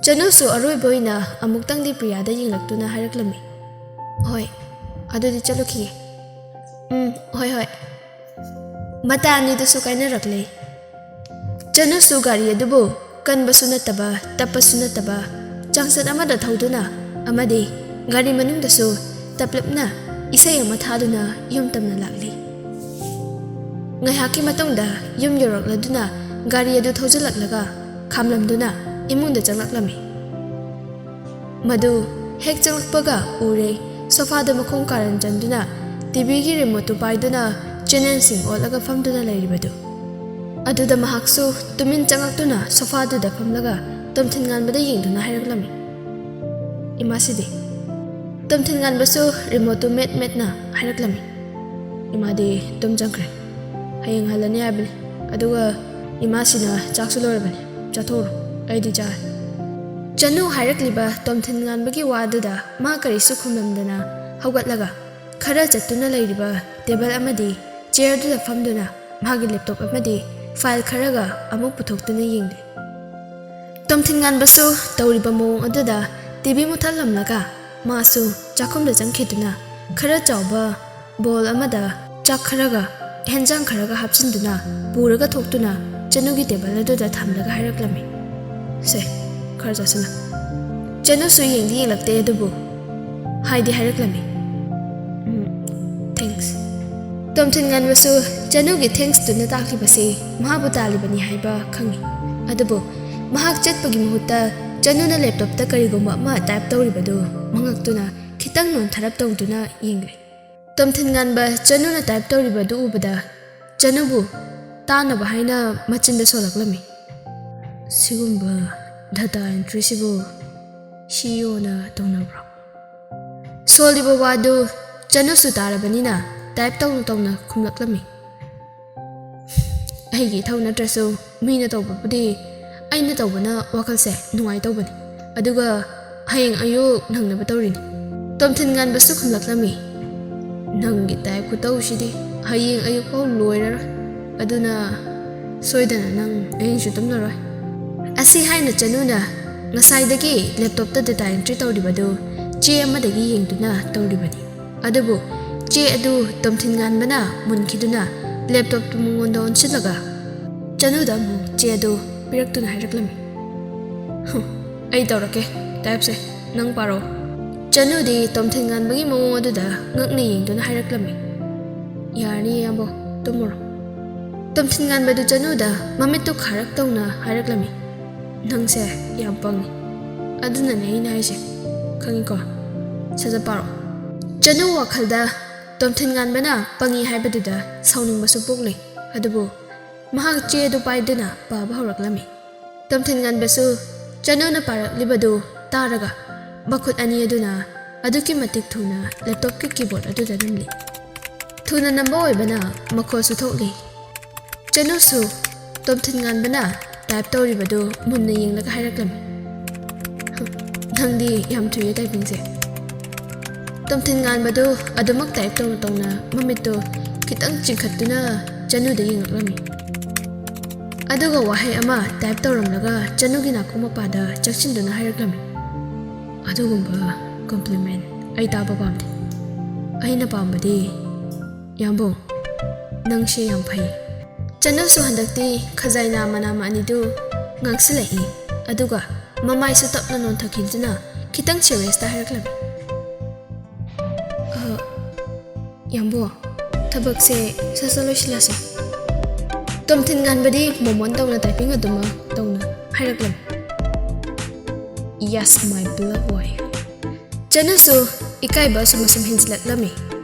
ꯆꯅꯨꯁꯨ ꯑꯔꯣꯏꯕ ꯑꯣꯏꯅ ꯑꯃꯨꯛꯇꯪꯗꯤ ꯄ꯭ꯔꯤꯌꯥꯗ ꯌꯦꯡꯂꯛꯇꯨꯅ ꯍꯥꯏꯔꯛꯂꯝꯃꯤ, "ꯍꯣꯏ, ꯑꯗꯨꯗꯤ ꯆꯠꯂꯨꯈꯤꯒꯦ꯫" "ꯎꯝ, ꯍꯣꯏ ꯍꯣꯏ꯫" ꯃꯇꯥ ꯑꯅꯤꯗꯨꯁꯨ ꯀꯥꯏꯅꯔꯛꯂꯦ꯫ ꯆꯅꯨꯁꯨ ꯒꯥꯔꯤ ꯑꯗꯨꯕꯨ ꯀꯟꯕꯁꯨ ꯅꯠꯇꯕ, ꯇꯞꯄꯁꯨ ꯅꯠꯇꯕ, ꯆꯥꯡꯆꯠ ꯑꯃꯗ ꯊꯧꯗꯨꯅ ꯑꯃꯗꯤ ꯒꯥꯔꯤ ꯃꯅꯨꯡꯗꯁꯨ ꯇꯞꯂꯞꯅ ꯏꯁꯩ ꯑꯃ ꯊꯥꯗꯨꯅ ꯌꯨꯝ ꯇꯝꯅ ꯂꯥꯛꯂꯤ꯫ ꯉꯥꯏꯍꯥꯛꯀꯤ ꯃꯇꯨꯡꯗ ꯌꯨꯝ ꯌꯧꯔꯛꯂꯗꯨꯅ ꯒꯥꯔꯤ ꯑꯗꯨ ꯊꯧꯖꯤꯜꯂꯛꯂꯒ ꯈꯥꯝꯂꯝꯗꯨꯅ ꯏꯃꯨꯡꯗ ꯆꯪꯂꯛꯂꯝꯃꯤ꯫ ꯃꯗꯨ ꯍꯦꯛ ꯆꯪꯂꯛꯄꯒ ꯎꯔꯦ, ꯁꯣꯐꯥꯗ ꯃꯈꯣꯡ ꯀꯥꯔꯟ ꯆꯟꯗꯨꯅ ꯇꯤꯚꯤꯒꯤ ꯔꯤꯃꯣꯠꯇꯨ ꯄꯥꯏꯗꯨꯅ ꯆꯦꯅꯦꯜꯁꯤꯡ ꯑꯣꯠꯂꯒ ꯐꯝꯗꯨꯅ ꯂꯩꯔꯤꯕꯗꯨ꯫ ꯑꯗꯨꯗ ꯃꯍꯥꯛꯁꯨ ꯇꯨꯃꯤꯟ ꯆꯪꯂꯛꯇꯨꯅ ꯁꯣꯐꯥꯗꯨꯗ ꯐꯝꯂꯒ ꯇꯣꯝꯊꯤꯟꯉꯥꯟꯕꯗ ꯌꯦꯡꯗꯨꯅ ꯍꯥꯏꯔꯛꯂꯝꯃꯤ, "ꯏꯃꯥꯁꯤꯗꯤ?" ꯇꯣꯝꯊꯤꯟꯉꯥꯟꯕꯁꯨ ꯔꯤꯃꯣꯠꯇꯨ ꯃꯦꯠ ꯃꯦꯠꯅ ꯍꯥꯏꯔꯛꯂꯝꯃꯤ, "ꯏꯃꯥꯗꯤ ꯇꯨꯝ ꯆꯪꯈ꯭ꯔꯦ꯫ ꯍꯌꯦꯡ ꯍꯜꯂꯅꯤ ꯍꯥꯏꯕꯅꯤ꯫ ꯑꯗꯨꯒ ꯏꯃꯥꯁꯤꯅ ꯆꯥꯛꯁꯨ ꯂꯣꯏꯔꯕꯅꯤ꯫ ꯆꯥꯊꯣꯛꯎꯔꯣ꯫ ꯑꯩꯗꯤ ꯆꯥꯔꯦ꯫" ꯆꯅꯨ ꯍꯥꯏꯔꯛꯂꯤꯕ ꯇꯣꯝꯊꯤꯟꯉꯥꯟꯕꯒꯤ ꯋꯥꯗꯨꯗ ꯃꯥ ꯀꯔꯤꯁꯨ ꯈꯨꯝꯂꯝꯗꯅ ꯍꯧꯒꯠꯂꯒ ꯈꯔ ꯆꯠꯇꯨꯅ ꯂꯩꯔꯤꯕ ꯇꯦꯕꯜ ꯑꯃꯗꯤ ꯆꯤꯌꯔꯗꯨꯗ ꯐꯝꯗꯨꯅ ꯃꯥꯒꯤ ꯂꯦꯞꯇꯣꯞ ꯑꯃꯗꯤ ꯐꯥꯏꯜ ꯈꯔꯒ ꯑꯃꯨꯛ ꯄꯨꯊꯣꯛꯇꯨꯅ ꯌꯦꯡꯂꯤ꯫ ꯇꯣꯝꯊꯤꯟꯉꯥꯟꯕꯁꯨ ꯇꯧꯔꯤꯕ ꯃꯑꯣꯡ ꯑꯗꯨꯗ ꯇꯤꯚꯤ ꯃꯨꯊꯠꯂꯝꯂꯒ ꯃꯥꯁꯨ ꯆꯥꯛꯈꯨꯝꯗ ꯆꯪꯈꯤꯗꯨꯅ ꯈꯔ ꯆꯥꯎꯕ ꯕꯣꯜ ꯑꯃꯗ ꯆꯥꯛ ꯈꯔꯒ ꯍꯦꯟꯖꯥꯡ ꯈꯔꯒ ꯍꯥꯞꯆꯤꯟꯗꯨꯅ ꯄꯨꯔꯒ ꯊꯣꯛꯇꯨꯅ ꯆꯅꯨꯒꯤ ꯇꯦꯕꯜ ꯑꯗꯨꯗ ꯊꯝꯂꯒ ꯍꯥꯏꯔꯛꯂꯝꯃꯤ, "ꯁꯦ, ꯈꯔ ꯆꯥꯁꯤꯜꯂꯨ꯫" ꯆꯅꯨꯁꯨ ꯌꯦꯡꯗꯤ ꯌꯦꯡꯂꯛꯇꯦ, ꯑꯗꯨꯕꯨ ꯍꯥꯏꯗꯤ ꯍꯥꯏꯔꯛꯂꯝꯃꯤ, "ꯎꯝ, ꯊꯦꯡꯛꯁ꯫" ꯇꯣꯝꯊꯤꯟꯉꯥꯟꯕꯁꯨ ꯆꯅꯨꯒꯤ ꯊꯦꯡꯛꯁꯇꯨꯅ ꯇꯥꯛꯂꯤꯕꯁꯤ ꯃꯍꯥꯛꯄꯨ ꯇꯥꯜꯂꯤꯕꯅꯤ ꯍꯥꯏꯕ ꯈꯪꯏ꯫ ꯑꯗꯨꯕꯨ ꯃꯍꯥꯛ ꯆꯠꯄꯒꯤ ꯃꯍꯨꯠꯇ ꯆꯅꯨꯅ ꯂꯦꯞꯇꯣꯞꯇ ꯀꯔꯤꯒꯨꯝꯕ ꯑꯃ ꯇꯥꯏꯞ ꯇꯧꯔꯤꯕꯗꯨ ꯃꯉꯛꯇꯨꯅ ꯈꯤꯇꯪ ꯅꯣꯟꯊꯔꯞ ꯇꯧꯗꯨꯅ ꯌꯦꯡꯂꯦ꯫ ꯇꯣꯝꯊꯤꯟꯉꯥꯟꯕ ꯆꯅꯨꯅ ꯇꯥꯏꯞ ꯇꯧꯔꯤꯕꯗꯨ ꯎꯕꯗ ꯆꯅꯨꯕꯨ ꯇꯥꯅꯕ ꯍꯥꯏꯅ ꯃꯆꯤꯟꯗ ꯁꯣꯜꯂꯛꯂꯝꯃꯤ, "ꯁꯤꯒꯨꯝꯕ ꯗꯇꯥ ꯑꯦꯟꯇ꯭ꯔꯤꯁꯤꯕꯨ ꯁꯤꯏꯑꯣꯅ ꯇꯧꯅꯕ꯭ꯔꯣ?" ꯁꯣꯜꯂꯤꯕ ꯋꯥꯗꯨ ꯆꯅꯨꯁꯨ ꯇꯥꯔꯕꯅꯤꯅ ꯇꯥꯏꯞ ꯇꯧꯅ ꯇꯧꯅ ꯈꯨꯝꯂꯛꯂꯝꯃꯤ, "ꯑꯩꯒꯤ ꯏꯊꯧ ꯅꯠꯇ꯭ꯔꯁꯨ ꯃꯤꯅ ꯇꯧꯕꯕꯨꯗꯤ ꯑꯩꯅ ꯇꯧꯕꯅ ꯋꯥꯈꯜꯁꯦ ꯅꯨꯡꯉꯥꯏ ꯇꯧꯕꯅꯤ꯫ ꯑꯗꯨꯒ ꯍꯌꯦꯡ ꯑꯌꯨꯛ ꯅꯪꯅꯕ ꯇꯧꯔꯤꯅꯤ꯫ ꯇꯣꯝꯊꯤꯟ ꯉꯥꯟꯕꯁꯨ ꯈꯨꯝꯂꯛꯂꯝꯃꯤ, "ꯅꯪꯒꯤ ꯇꯥꯏꯞ ꯈꯨꯇꯧꯁꯤꯗꯤ ꯍꯌꯦꯡ ꯑꯌꯨꯛ ꯐꯥꯎ ꯂꯣꯏꯔꯔꯣꯏ꯫ ꯑꯗꯨꯅ ꯁꯣꯏꯗꯅ ꯅꯪ ꯍꯌꯦꯡꯁꯨ ꯇꯨꯝꯂꯔꯣꯏ"꯫ ꯑꯁꯤ ꯍꯥꯏꯅ ꯆꯅꯨꯅ ꯉꯁꯥꯏꯗꯒꯤ ꯂꯦꯞꯇꯣꯞꯇ ꯗꯦꯇꯥ ꯑꯦꯟꯇ꯭ꯔꯤ ꯇꯧꯔꯤꯕꯗꯨ ꯆꯦ ꯑꯃꯗꯒꯤ ꯌꯦꯡꯗꯨꯅ ꯇꯧꯔꯤꯕꯅꯤ꯫ ꯑꯗꯨꯕꯨ ꯆꯦ ꯑꯗꯨ ꯇꯣꯝꯊꯤꯟ ꯉꯥꯟꯕꯅ ꯃꯨꯟꯈꯤꯗꯨꯅ ꯂꯦꯞꯇꯣꯞꯇꯨ ꯃꯉꯣꯟꯗ ꯑꯣꯟꯁꯤꯜꯂꯒ ꯆꯅꯨꯗ ꯑꯃꯨꯛ ꯆꯦ ꯑꯗꯨ ꯄꯤꯔꯛꯇꯨꯅ ꯍꯥꯏꯔꯛꯂꯝꯃꯤ, "ꯍꯨꯝ, ꯑꯩ ꯇꯧꯔꯛꯀꯦ ꯇꯥꯏꯞꯁꯦ, ꯅꯪ ꯄꯥꯔꯣ"꯫ ꯆꯅꯨꯗꯤ ꯇꯣꯝꯊꯤꯟ ꯉꯥꯟꯕꯒꯤ ꯃꯑꯣꯡ ꯑꯗꯨꯗ ꯉꯛꯅ ꯌꯦꯡꯗꯨꯅ ꯍꯥꯏꯔꯛꯂꯝꯃꯤ, "ꯌꯥꯔꯅꯤ ꯏꯌꯥꯝꯕꯣ, ꯇꯨꯝꯃꯨꯔꯣ"꯫ ꯇꯣꯝꯊꯤꯟ ꯉꯥꯟꯕꯗꯨ ꯆꯅꯨꯗ ꯃꯃꯤꯠꯇꯨ ꯈꯥꯔꯛ ꯇꯧꯅ ꯍꯥꯏꯔꯛꯂꯝꯃꯤ, "ꯅꯪꯁꯦ ꯌꯥꯝ ꯄꯪꯉꯤ꯫ ꯑꯗꯨꯅꯅꯦ ꯑꯩꯅ ꯍꯥꯏꯁꯦ, ꯈꯪꯉꯤꯀꯣ? ꯁꯠ ꯁꯠ ꯄꯥꯔꯣ"꯫ ꯆꯅꯨ ꯋꯥꯈꯜꯗ ꯇꯣꯝꯊꯤꯟ ꯉꯥꯟꯕꯅ ꯄꯪꯉꯤ ꯍꯥꯏꯕꯗꯨꯗ ꯁꯥꯎꯅꯤꯡꯕꯁꯨ ꯄꯣꯛꯂꯦ꯫ ꯑꯗꯨꯕꯨ ꯃꯍꯥꯛ ꯆꯦ ꯑꯗꯨ ꯄꯥꯏꯗꯨꯅ ꯄꯥꯕ ꯍꯧꯔꯛꯂꯝꯃꯤ꯫ ꯇꯣꯝꯊꯤꯟ ꯉꯥꯟꯕꯁꯨ ꯆꯅꯨꯅ ꯄꯥꯔꯛꯂꯤꯕꯗꯨ ꯇꯥꯔꯒ ꯃꯈꯨꯠ ꯑꯅꯤ ꯑꯗꯨꯅ ꯑꯗꯨꯛꯀꯤ ꯃꯇꯤꯛ ꯊꯨꯅ ꯂꯦꯞꯇꯣꯞꯀꯤ ꯀꯤꯕꯣꯔꯗ ꯑꯗꯨꯗ ꯅꯝꯂꯤ꯫ ꯊꯨꯅ ꯅꯝꯕ ꯑꯣꯏꯕꯅ ꯃꯈꯣꯜꯁꯨ ꯊꯣꯛꯂꯤ꯫ ꯆꯅꯨꯁꯨ ꯇꯣꯝꯊꯤꯟ ꯉꯥꯟꯕꯅ ꯇꯥꯏꯞ ꯇꯧꯔꯤꯕꯗꯨ ꯃꯨꯟꯅ ꯌꯦꯡꯂꯒ ꯍꯥꯏꯔꯛꯂꯝꯃꯤ, "ꯍꯝ, ꯅꯪꯗꯤ ꯌꯥꯝ ꯊꯨꯏꯌꯦ ꯇꯥꯏꯄꯤꯡꯁꯦ"꯫ ꯇꯣꯝꯊꯤꯟ ꯉꯥꯟꯕꯗꯨ ꯑꯗꯨꯃꯛ ꯇꯥꯏꯞ ꯇꯧꯅ ꯇꯧꯅ ꯃꯃꯤꯠꯇꯨ ꯈꯤꯇꯪ ꯆꯤꯡꯈꯠꯇꯨꯅ ꯆꯅꯨꯗ ꯌꯦꯡꯂꯛꯂꯝꯃꯤ꯫ ꯑꯗꯨꯒ ꯋꯥꯍꯩ ꯑꯃ ꯇꯥꯏꯞ ꯇꯧꯔꯝꯂꯒ ꯆꯅꯨꯒꯤ ꯅꯥꯀꯣꯡ ꯃꯄꯥꯗ ꯆꯪꯁꯤꯟꯗꯨꯅ ꯍꯥꯏꯔꯛꯂꯝꯃꯤ, "ꯑꯗꯨꯒꯨꯝꯕ ꯀꯣꯝꯄ꯭ꯂꯤꯃꯦꯟ ꯑꯩ ꯇꯥꯕ ꯄꯥꯝꯗꯦ꯫ ꯑꯩꯅ ꯄꯥꯝꯕꯗꯤ, ꯌꯥꯝꯕꯨꯡ, ꯅꯪꯁꯦ ꯌꯥꯝ ꯐꯩ"꯫ ꯆꯅꯨꯁꯨ ꯍꯟꯗꯛꯇꯤ ꯈꯖꯥꯏ ꯅꯥꯝꯃ ꯅꯥꯝꯃ ꯑꯅꯤꯗꯨ ꯉꯥꯡꯁꯤꯜꯂꯛꯏ꯫ ꯑꯗꯨꯒ ꯃꯃꯥꯏꯁꯨ ꯇꯞꯅ ꯅꯣꯟꯊꯈꯤꯗꯨꯅ ꯈꯤꯇꯪ ꯁꯦꯔꯤꯌꯁꯇ ꯍꯥꯏꯔꯛꯂꯝꯃꯤ, "ꯑ, ꯌꯥꯝꯕꯨꯡ, ꯊꯕꯛꯁꯦ ꯁꯠ ꯁꯠ ꯂꯣꯏꯁꯤꯜꯂꯁꯦ"꯫ ꯇꯣꯝꯊꯤꯟ ꯉꯥꯟꯕꯗꯤ ꯃꯣꯃꯣꯟ ꯇꯧꯅ ꯇꯥꯏꯄꯤꯡ ꯑꯗꯨꯃꯛ ꯇꯧꯅ ꯍꯥꯏꯔꯛꯂꯝꯃꯤ, "Yes, my blood boy"꯫ ꯆꯅꯨꯁꯨ ꯏꯀꯥꯏꯕ ꯑꯁꯨꯝ ꯑꯁꯨꯝ ꯍꯦꯟꯖꯤꯜꯂꯛꯂꯝꯃꯤ꯫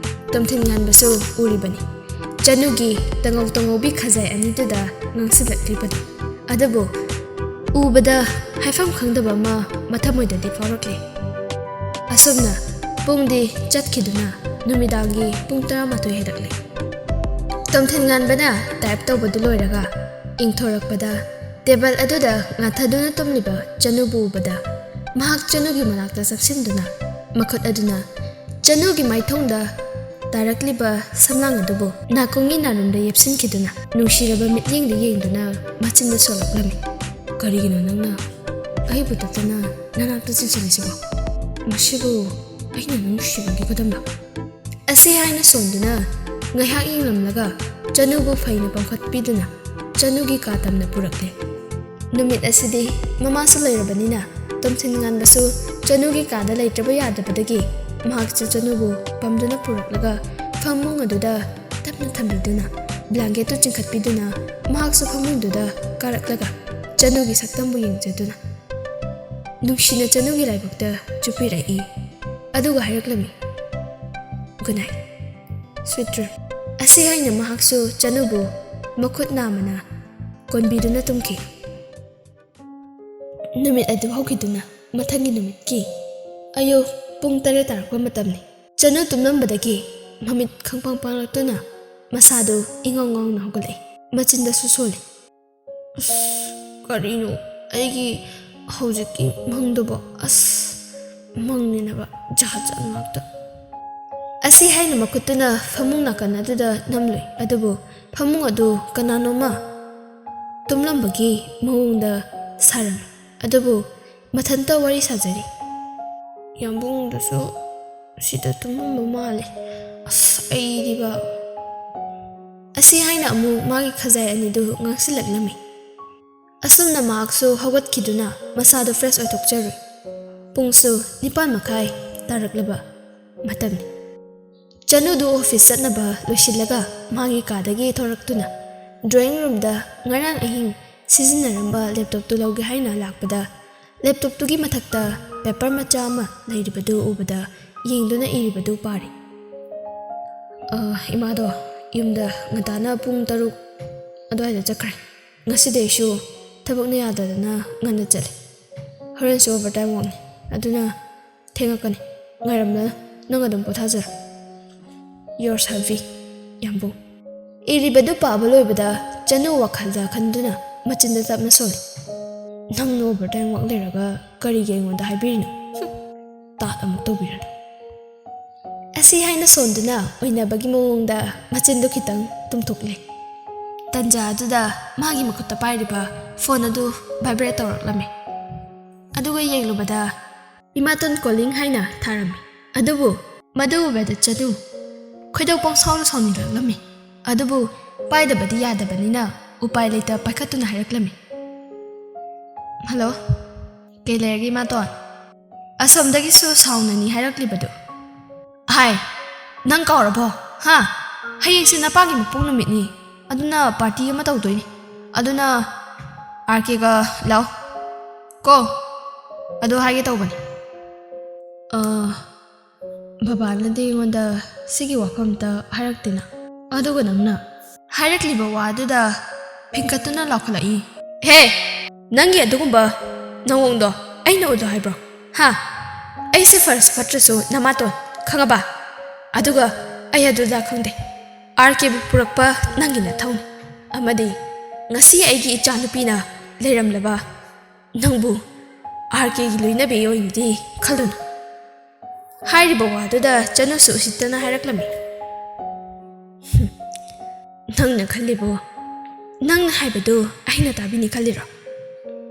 ꯇꯣꯝꯊꯤꯟ ꯉꯥꯟꯕꯁꯨ ꯎꯔꯤꯕꯅꯤ꯫ ꯆꯅꯨꯒꯤ ꯇꯉꯧ ꯇꯉꯧꯕꯤ ꯈꯖꯥꯏ ꯑꯅꯤꯗꯨꯗ ꯉꯥꯡꯁꯤꯜꯂꯛꯂꯤꯕꯅꯤ꯫ ꯑꯗꯨꯕꯨ ꯎꯕꯗ ꯍꯥꯏꯐꯝ ꯈꯪꯗꯕ ꯑꯃ ꯃꯊꯃꯣꯏꯗꯗꯤ ꯐꯥꯎꯔꯛꯂꯤ꯫ ꯑꯁꯨꯝꯅ ꯄꯨꯡꯗꯤ ꯆꯠꯈꯤꯗꯨꯅ ꯅꯨꯃꯤꯗꯥꯡꯒꯤ ꯄꯨꯡ ꯇꯔꯥꯃꯥꯊꯣꯏ ꯍꯦꯜꯂꯛꯂꯦ꯫ ꯇꯣꯝꯊꯤꯟ ꯉꯥꯟꯕꯅ ꯇꯥꯏꯞ ꯇꯧꯕꯗꯨ ꯂꯣꯏꯔꯒ ꯏꯪꯊꯣꯔꯛꯄꯗ ꯇꯦꯕꯜ ꯑꯗꯨꯗ ꯉꯥꯊꯗꯨꯅ ꯇꯨꯝꯂꯤꯕ ꯆꯅꯨꯕꯨ ꯎꯕꯗ ꯃꯍꯥꯛ ꯆꯅꯨꯒꯤ ꯃꯅꯥꯛꯇ ꯆꯪꯁꯤꯟꯗꯨꯅ ꯃꯈꯨꯠ ꯑꯗꯨꯅ ꯆꯅꯨꯒꯤ ꯃꯥꯏꯊꯣꯡꯗ ꯇꯥꯔꯛꯂꯤꯕ ꯁꯝꯂꯥꯡ ꯑꯗꯨꯕꯨ ꯅꯥꯀꯣꯡꯒꯤ ꯅꯥꯔꯨꯝꯗ ꯌꯦꯞꯁꯤꯟꯈꯤꯗꯨꯅ ꯅꯨꯡꯁꯤꯔꯕ ꯃꯤꯠꯌꯦꯡꯗ ꯌꯦꯡꯗꯨꯅ ꯃꯆꯤꯟꯗ ꯁꯣꯜꯂꯛꯂꯝꯃꯤ꯫ "ꯀꯔꯤꯒꯤꯅꯣ ꯅꯪꯅ ꯑꯩꯕꯨ ꯇꯠꯇꯅ ꯅꯅꯥꯛꯇ ꯆꯪꯁꯤꯜꯂꯤꯁꯤꯕꯣ? ꯃꯁꯤꯕꯨ ꯑꯩꯅ ꯅꯪ ꯅꯨꯡꯁꯤꯕꯒꯤ ꯈꯨꯗꯝꯂꯣ?" ꯑꯁꯤ ꯍꯥꯏꯅ ꯁꯣꯟꯗꯨꯅ ꯉꯥꯏꯍꯥꯛ ꯌꯦꯡꯂꯝꯂꯒ ꯆꯅꯨꯕꯨ ꯐꯩꯅ ꯄꯥꯡꯈꯠꯄꯤꯗꯨꯅ ꯆꯅꯨꯒꯤ ꯀꯥ ꯇꯝꯅ ꯄꯨꯔꯛꯂꯦ꯫ ꯅꯨꯃꯤꯠ ꯑꯁꯤꯗꯤ ꯃꯃꯥꯁꯨ ꯂꯩꯔꯕꯅꯤꯅ ꯇꯣꯝꯊꯤꯟ ꯉꯥꯟꯕꯁꯨ ꯆꯅꯨꯒꯤ ꯀꯥꯗ ꯂꯩꯇ꯭ꯔꯕ ꯌꯥꯗꯕꯗꯒꯤ ꯃꯍꯥꯛꯁꯨ ꯆꯅꯨꯕꯨ ꯄꯝꯗꯨꯅ ꯄꯨꯔꯛꯂꯒ ꯐꯃꯨꯡ ꯑꯗꯨꯗ ꯇꯞꯅ ꯊꯝꯕꯤꯗꯨꯅ ꯕ꯭ꯂꯥꯡꯀꯦꯠꯇꯨ ꯆꯤꯡꯈꯠꯄꯤꯗꯨꯅ ꯃꯍꯥꯛꯁꯨ ꯐꯃꯨꯡꯗꯨꯗ ꯀꯥꯔꯛꯂꯒ ꯆꯅꯨꯒꯤ ꯁꯛꯇꯝꯕꯨ ꯌꯦꯡꯖꯗꯨꯅ ꯅꯨꯡꯁꯤꯅ ꯆꯅꯨꯒꯤ ꯂꯥꯏꯕꯛꯇ ꯆꯨꯞꯄꯤꯔꯛꯏ꯫ ꯑꯗꯨꯒ ꯍꯥꯏꯔꯛꯂꯝꯃꯤ, "Good night, sweet dream." ꯑꯁꯤ ꯍꯥꯏꯅ ꯃꯍꯥꯛꯁꯨ ꯆꯅꯨꯕꯨ ꯃꯈꯨꯠ ꯅꯥꯝꯃꯅ ꯀꯣꯟꯕꯤꯗꯨꯅ ꯇꯨꯝꯈꯤ꯫ ꯅꯨꯃꯤꯠ ꯑꯗꯨ ꯍꯧꯈꯤꯗꯨꯅ ꯃꯊꯪꯒꯤ ꯅꯨꯃꯤꯠꯀꯤ ꯑꯌꯨꯛ ꯄꯨꯡ ꯇꯔꯦꯠ ꯇꯥꯔꯛꯄ ꯃꯇꯝꯅꯤ꯫ ꯆꯅꯨ ꯇꯨꯝꯂꯝꯕꯗꯒꯤ ꯃꯃꯤꯠ ꯈꯪꯄꯥꯡ ꯄꯥꯡꯂꯛꯇꯨꯅ ꯃꯁꯥꯗꯨ ꯏꯉꯥꯎ ꯉꯥꯎꯅ ꯍꯧꯒꯠꯂꯛꯏ꯫ ꯃꯆꯤꯟꯗꯁꯨ ꯁꯣꯜꯂꯤ꯫ "ꯑꯁ, ꯀꯔꯤꯅꯣ ꯑꯩꯒꯤ ꯍꯧꯖꯤꯛꯀꯤ ꯃꯪꯗꯨꯕꯣ? ꯑꯁ, ꯃꯪꯅꯤꯅꯕ ꯖꯥꯠ ꯖꯥꯠ ꯉꯥꯛꯇ꯫" ꯑꯁꯤ ꯍꯥꯏꯅ ꯃꯈꯨꯠꯇꯨꯅ ꯐꯃꯨꯡ ꯅꯥꯀꯟ ꯑꯗꯨꯗ ꯅꯝꯂꯨꯏ, ꯑꯗꯨꯕꯨ ꯐꯃꯨꯡ ꯑꯗꯨ ꯀꯅꯥꯅꯣꯃ ꯇꯨꯝꯂꯝꯕꯒꯤ ꯃꯑꯣꯡꯗ ꯁꯥꯔꯝꯃꯤ꯫ ꯑꯗꯨꯕꯨ ꯃꯊꯟꯇ ꯋꯥꯔꯤ ꯁꯥꯖꯔꯤ꯫ "ꯌꯥꯝꯕꯨꯡꯗꯨꯁꯨ ꯁꯤꯗ ꯇꯨꯝꯃꯝꯕ ꯃꯥꯜꯂꯦ꯫ ꯑꯁ, ꯑꯩꯗꯤꯕ꯫" ꯑꯁꯤ ꯍꯥꯏꯅ ꯑꯃꯨꯛ ꯃꯥꯒꯤ ꯈꯖꯥꯏ ꯑꯅꯤꯗꯨ ꯉꯥꯡꯁꯤꯜꯂꯛꯂꯝꯃꯤ꯫ ꯑꯁꯨꯝꯅ ꯃꯍꯥꯛꯁꯨ ꯍꯧꯒꯠꯈꯤꯗꯨꯅ ꯃꯁꯥꯗꯨ fresh ꯑꯣꯏꯊꯣꯛꯆꯔꯨꯏ꯫ ꯄꯨꯡꯁꯨ ꯅꯤꯄꯥꯟ ꯃꯈꯥꯏ ꯇꯥꯔꯛꯂꯕ ꯃꯇꯝꯅꯤ꯫ ꯆꯅꯨꯗꯨ office ꯆꯠꯅꯕ ꯂꯣꯏꯁꯤꯜꯂꯒ ꯃꯥꯒꯤ ꯀꯥꯗꯒꯤ ꯊꯣꯔꯛꯇꯨꯅ drawing roomꯗ ꯉꯔꯥꯡ ꯑꯍꯤꯡ ꯁꯤꯖꯤꯟꯅꯔꯝꯕ laptopꯇꯨ ꯂꯧꯒꯦ ꯍꯥꯏꯅ ꯂꯥꯛꯄꯗ, laptopꯇꯨꯒꯤ ꯃꯊꯛꯇ paper ꯃꯆꯥ ꯑꯃ ꯂꯩꯔꯤꯕꯗꯨ ꯎꯕꯗ ꯌꯦꯡꯗꯨꯅ ꯏꯔꯤꯕꯗꯨ ꯄꯥꯔꯤ꯫ "ꯑ, ꯏꯃꯥꯗꯣ ꯌꯨꯝꯗ ꯉꯟꯇꯥꯅ ꯄꯨꯡ ꯇꯔꯨꯛ ꯑꯗꯨꯋꯥꯏꯗ ꯆꯠꯈ꯭ꯔꯦ꯫ ꯉꯁꯤꯗꯤ ꯑꯩꯁꯨ ꯊꯕꯛꯅ ꯌꯥꯗꯗꯅ ꯉꯟꯅ ꯆꯠꯂꯦ꯫ ꯍꯣꯔꯦꯟꯁꯨ overtime workꯅꯤ, ꯑꯗꯨꯅ ꯊꯦꯡꯉꯛꯀꯅꯤ꯫ ꯉꯥꯏꯔꯝꯂꯅꯨ, ꯅꯪ ꯑꯗꯨꯝ ꯄꯣꯊꯥꯖꯔꯣ꯫ Yours, ꯍꯥꯕꯤ, ꯌꯥꯝꯕꯨꯡ꯫" ꯏꯔꯤꯕꯗꯨ ꯄꯥꯕ ꯂꯣꯏꯕꯗ ꯆꯅꯨ ꯋꯥꯈꯜꯗ ꯈꯟꯗꯨꯅ ꯃꯆꯤꯟꯗ ꯇꯞꯅ ꯁꯣꯜꯂꯤ꯫ "ꯅꯪꯅ overtime work ꯂꯩꯔꯒ ꯀꯔꯤꯒꯤ ꯑꯩꯉꯣꯟꯗ ꯍꯥꯏꯕꯤꯔꯤꯅꯣ? ꯍꯨꯝ, ꯇꯥꯠ ꯑꯃꯨꯛ ꯇꯧꯕꯤꯔꯅꯨ"꯫ ꯑꯁꯤ ꯍꯥꯏꯅ ꯁꯣꯟꯗꯨꯅ ꯑꯣꯏꯅꯕꯒꯤ ꯃꯑꯣꯡꯗ ꯃꯆꯤꯟꯗꯨ ꯈꯤꯇꯪ ꯇꯨꯝꯊꯣꯛꯂꯦ꯫ ꯇꯟꯖꯥ ꯑꯗꯨꯗ ꯃꯥꯒꯤ ꯃꯈꯨꯠꯇ ꯄꯥꯏꯔꯤꯕ ꯐꯣꯟ ꯑꯗꯨ vibrate ꯇꯧꯔꯛꯂꯝꯃꯤ꯫ ꯑꯗꯨꯒ ꯌꯦꯡꯂꯨꯕꯗ ꯏꯃꯥꯇꯣꯟ calling ꯍꯥꯏꯅ ꯊꯥꯔꯝꯃꯤ꯫ ꯑꯗꯨꯕꯨ ꯃꯗꯨ ꯎꯕꯗ ꯆꯅꯨ ꯈꯣꯏꯗꯧ ꯄꯪꯁꯥꯎꯅ ꯁꯥꯎꯅꯤꯡꯂꯛꯂꯝꯃꯤ꯫ ꯑꯗꯨꯕꯨ ꯄꯥꯏꯗꯕꯗꯤ ꯌꯥꯗꯕꯅꯤꯅ ꯎꯄꯥꯏ ꯂꯩꯇ ꯄꯥꯏꯈꯠꯇꯨꯅ ꯍꯥꯏꯔꯛꯂꯝꯃꯤ, "ꯍꯜꯂꯣ, ꯀꯩ ꯂꯩꯔꯒꯦ ꯏꯃꯥꯇꯣꯟ? ꯑꯁꯣꯝꯗꯒꯤꯁꯨ ꯁꯥꯎꯅꯅꯤ ꯍꯥꯏꯔꯛꯂꯤꯕꯗꯨ?" "ꯍꯥꯏ, ꯅꯪ ꯀꯥꯎꯔꯕꯣ? ꯍꯥ? ꯍꯌꯦꯡꯁꯦ ꯅꯄꯥꯒꯤ ꯃꯄꯣꯛ ꯅꯨꯃꯤꯠꯅꯤ, ꯑꯗꯨꯅ party ꯑꯃ ꯇꯧꯗꯣꯏꯅꯤ꯫ ꯑꯗꯨꯅ ꯑꯥꯔ ꯀꯦꯒ ꯂꯥꯛꯑꯣ ꯀꯣ, ꯑꯗꯨ ꯍꯥꯏꯒꯦ ꯇꯧꯕꯅꯤ꯫" "ꯑ, ꯕꯕꯥꯅꯗꯤ ꯑꯩꯉꯣꯟꯗ ꯁꯤꯒꯤ ꯋꯥꯐꯝ ꯑꯝꯇ ꯍꯥꯏꯔꯛꯇꯦꯅ, ꯑꯗꯨꯒ ꯅꯪꯅ ꯍꯥꯏꯔꯛꯂꯤꯕ ꯋꯥꯗꯨꯗ ꯐꯤꯡꯀꯠꯇꯨꯅ ꯂꯥꯎꯈꯠꯂꯛꯏ꯫" "ꯍꯦ, ꯅꯪꯒꯤ ꯑꯗꯨꯒꯨꯝꯕ ꯅꯑꯣꯡꯗꯣ ꯑꯩꯅ ꯎꯗꯣ ꯍꯥꯏꯕ꯭ꯔꯣ? ꯍꯥ? ꯑꯩꯁꯦ ꯐꯔꯁꯨ ꯐꯠꯇ꯭ꯔꯁꯨ ꯅꯃꯥꯇꯣꯟ, ꯈꯪꯉꯕ? ꯑꯗꯨꯒ ꯑꯩ ꯑꯗꯨꯗ ꯈꯪꯗꯦ꯫ ꯑꯥꯔ ꯀꯦꯕꯨ ꯄꯨꯔꯛꯄ ꯅꯪꯒꯤ ꯅꯊꯧꯅꯤ꯫ ꯑꯃꯗꯤ ꯉꯁꯤ ꯑꯩꯒꯤ ꯏꯆꯥꯅꯨꯄꯤꯅ ꯂꯩꯔꯝꯂꯕ ꯅꯪꯕꯨ ꯑꯥꯔ ꯀꯦꯒꯤ ꯂꯣꯏꯅꯕꯤ ꯑꯣꯏꯅꯗꯤ ꯈꯜꯂꯨꯅꯨ꯫" ꯍꯥꯏꯔꯤꯕ ꯋꯥꯗꯨꯗ ꯆꯅꯨꯁꯨ ꯎꯁꯤꯠꯇꯅ ꯍꯥꯏꯔꯛꯂꯝꯃꯤ, "ꯍꯨꯝ, ꯅꯪꯅ ꯈꯜꯂꯤꯕꯣ? ꯅꯪꯅ ꯍꯥꯏꯕꯗꯨ ꯑꯩꯅ ꯇꯥꯕꯤꯅꯤ ꯈꯜꯂꯤꯔꯣ?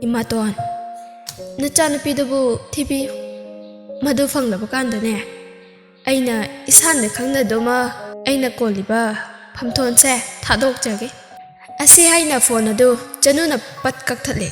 ꯏꯃꯥꯇꯣꯟ, ꯅꯆꯥꯅꯨꯄꯤꯗꯨꯕꯨ ꯊꯤꯕꯤꯌꯨ꯫ ꯃꯗꯨ ꯐꯪꯂꯕ ꯀꯥꯟꯗꯅꯦ, ꯑꯩꯅ ꯏꯁꯥꯅ ꯈꯪꯅꯗꯨꯃ ꯑꯩꯅ ꯀꯣꯜꯂꯤꯕ ꯐꯝꯊꯣꯟꯁꯦ ꯊꯥꯗꯣꯛꯆꯒꯦ꯫" ꯑꯁꯤ ꯍꯥꯏꯅ ꯐꯣꯟ ꯑꯗꯨ ꯆꯅꯨꯅ ꯄꯠ ꯀꯛꯊꯠꯂꯦ꯫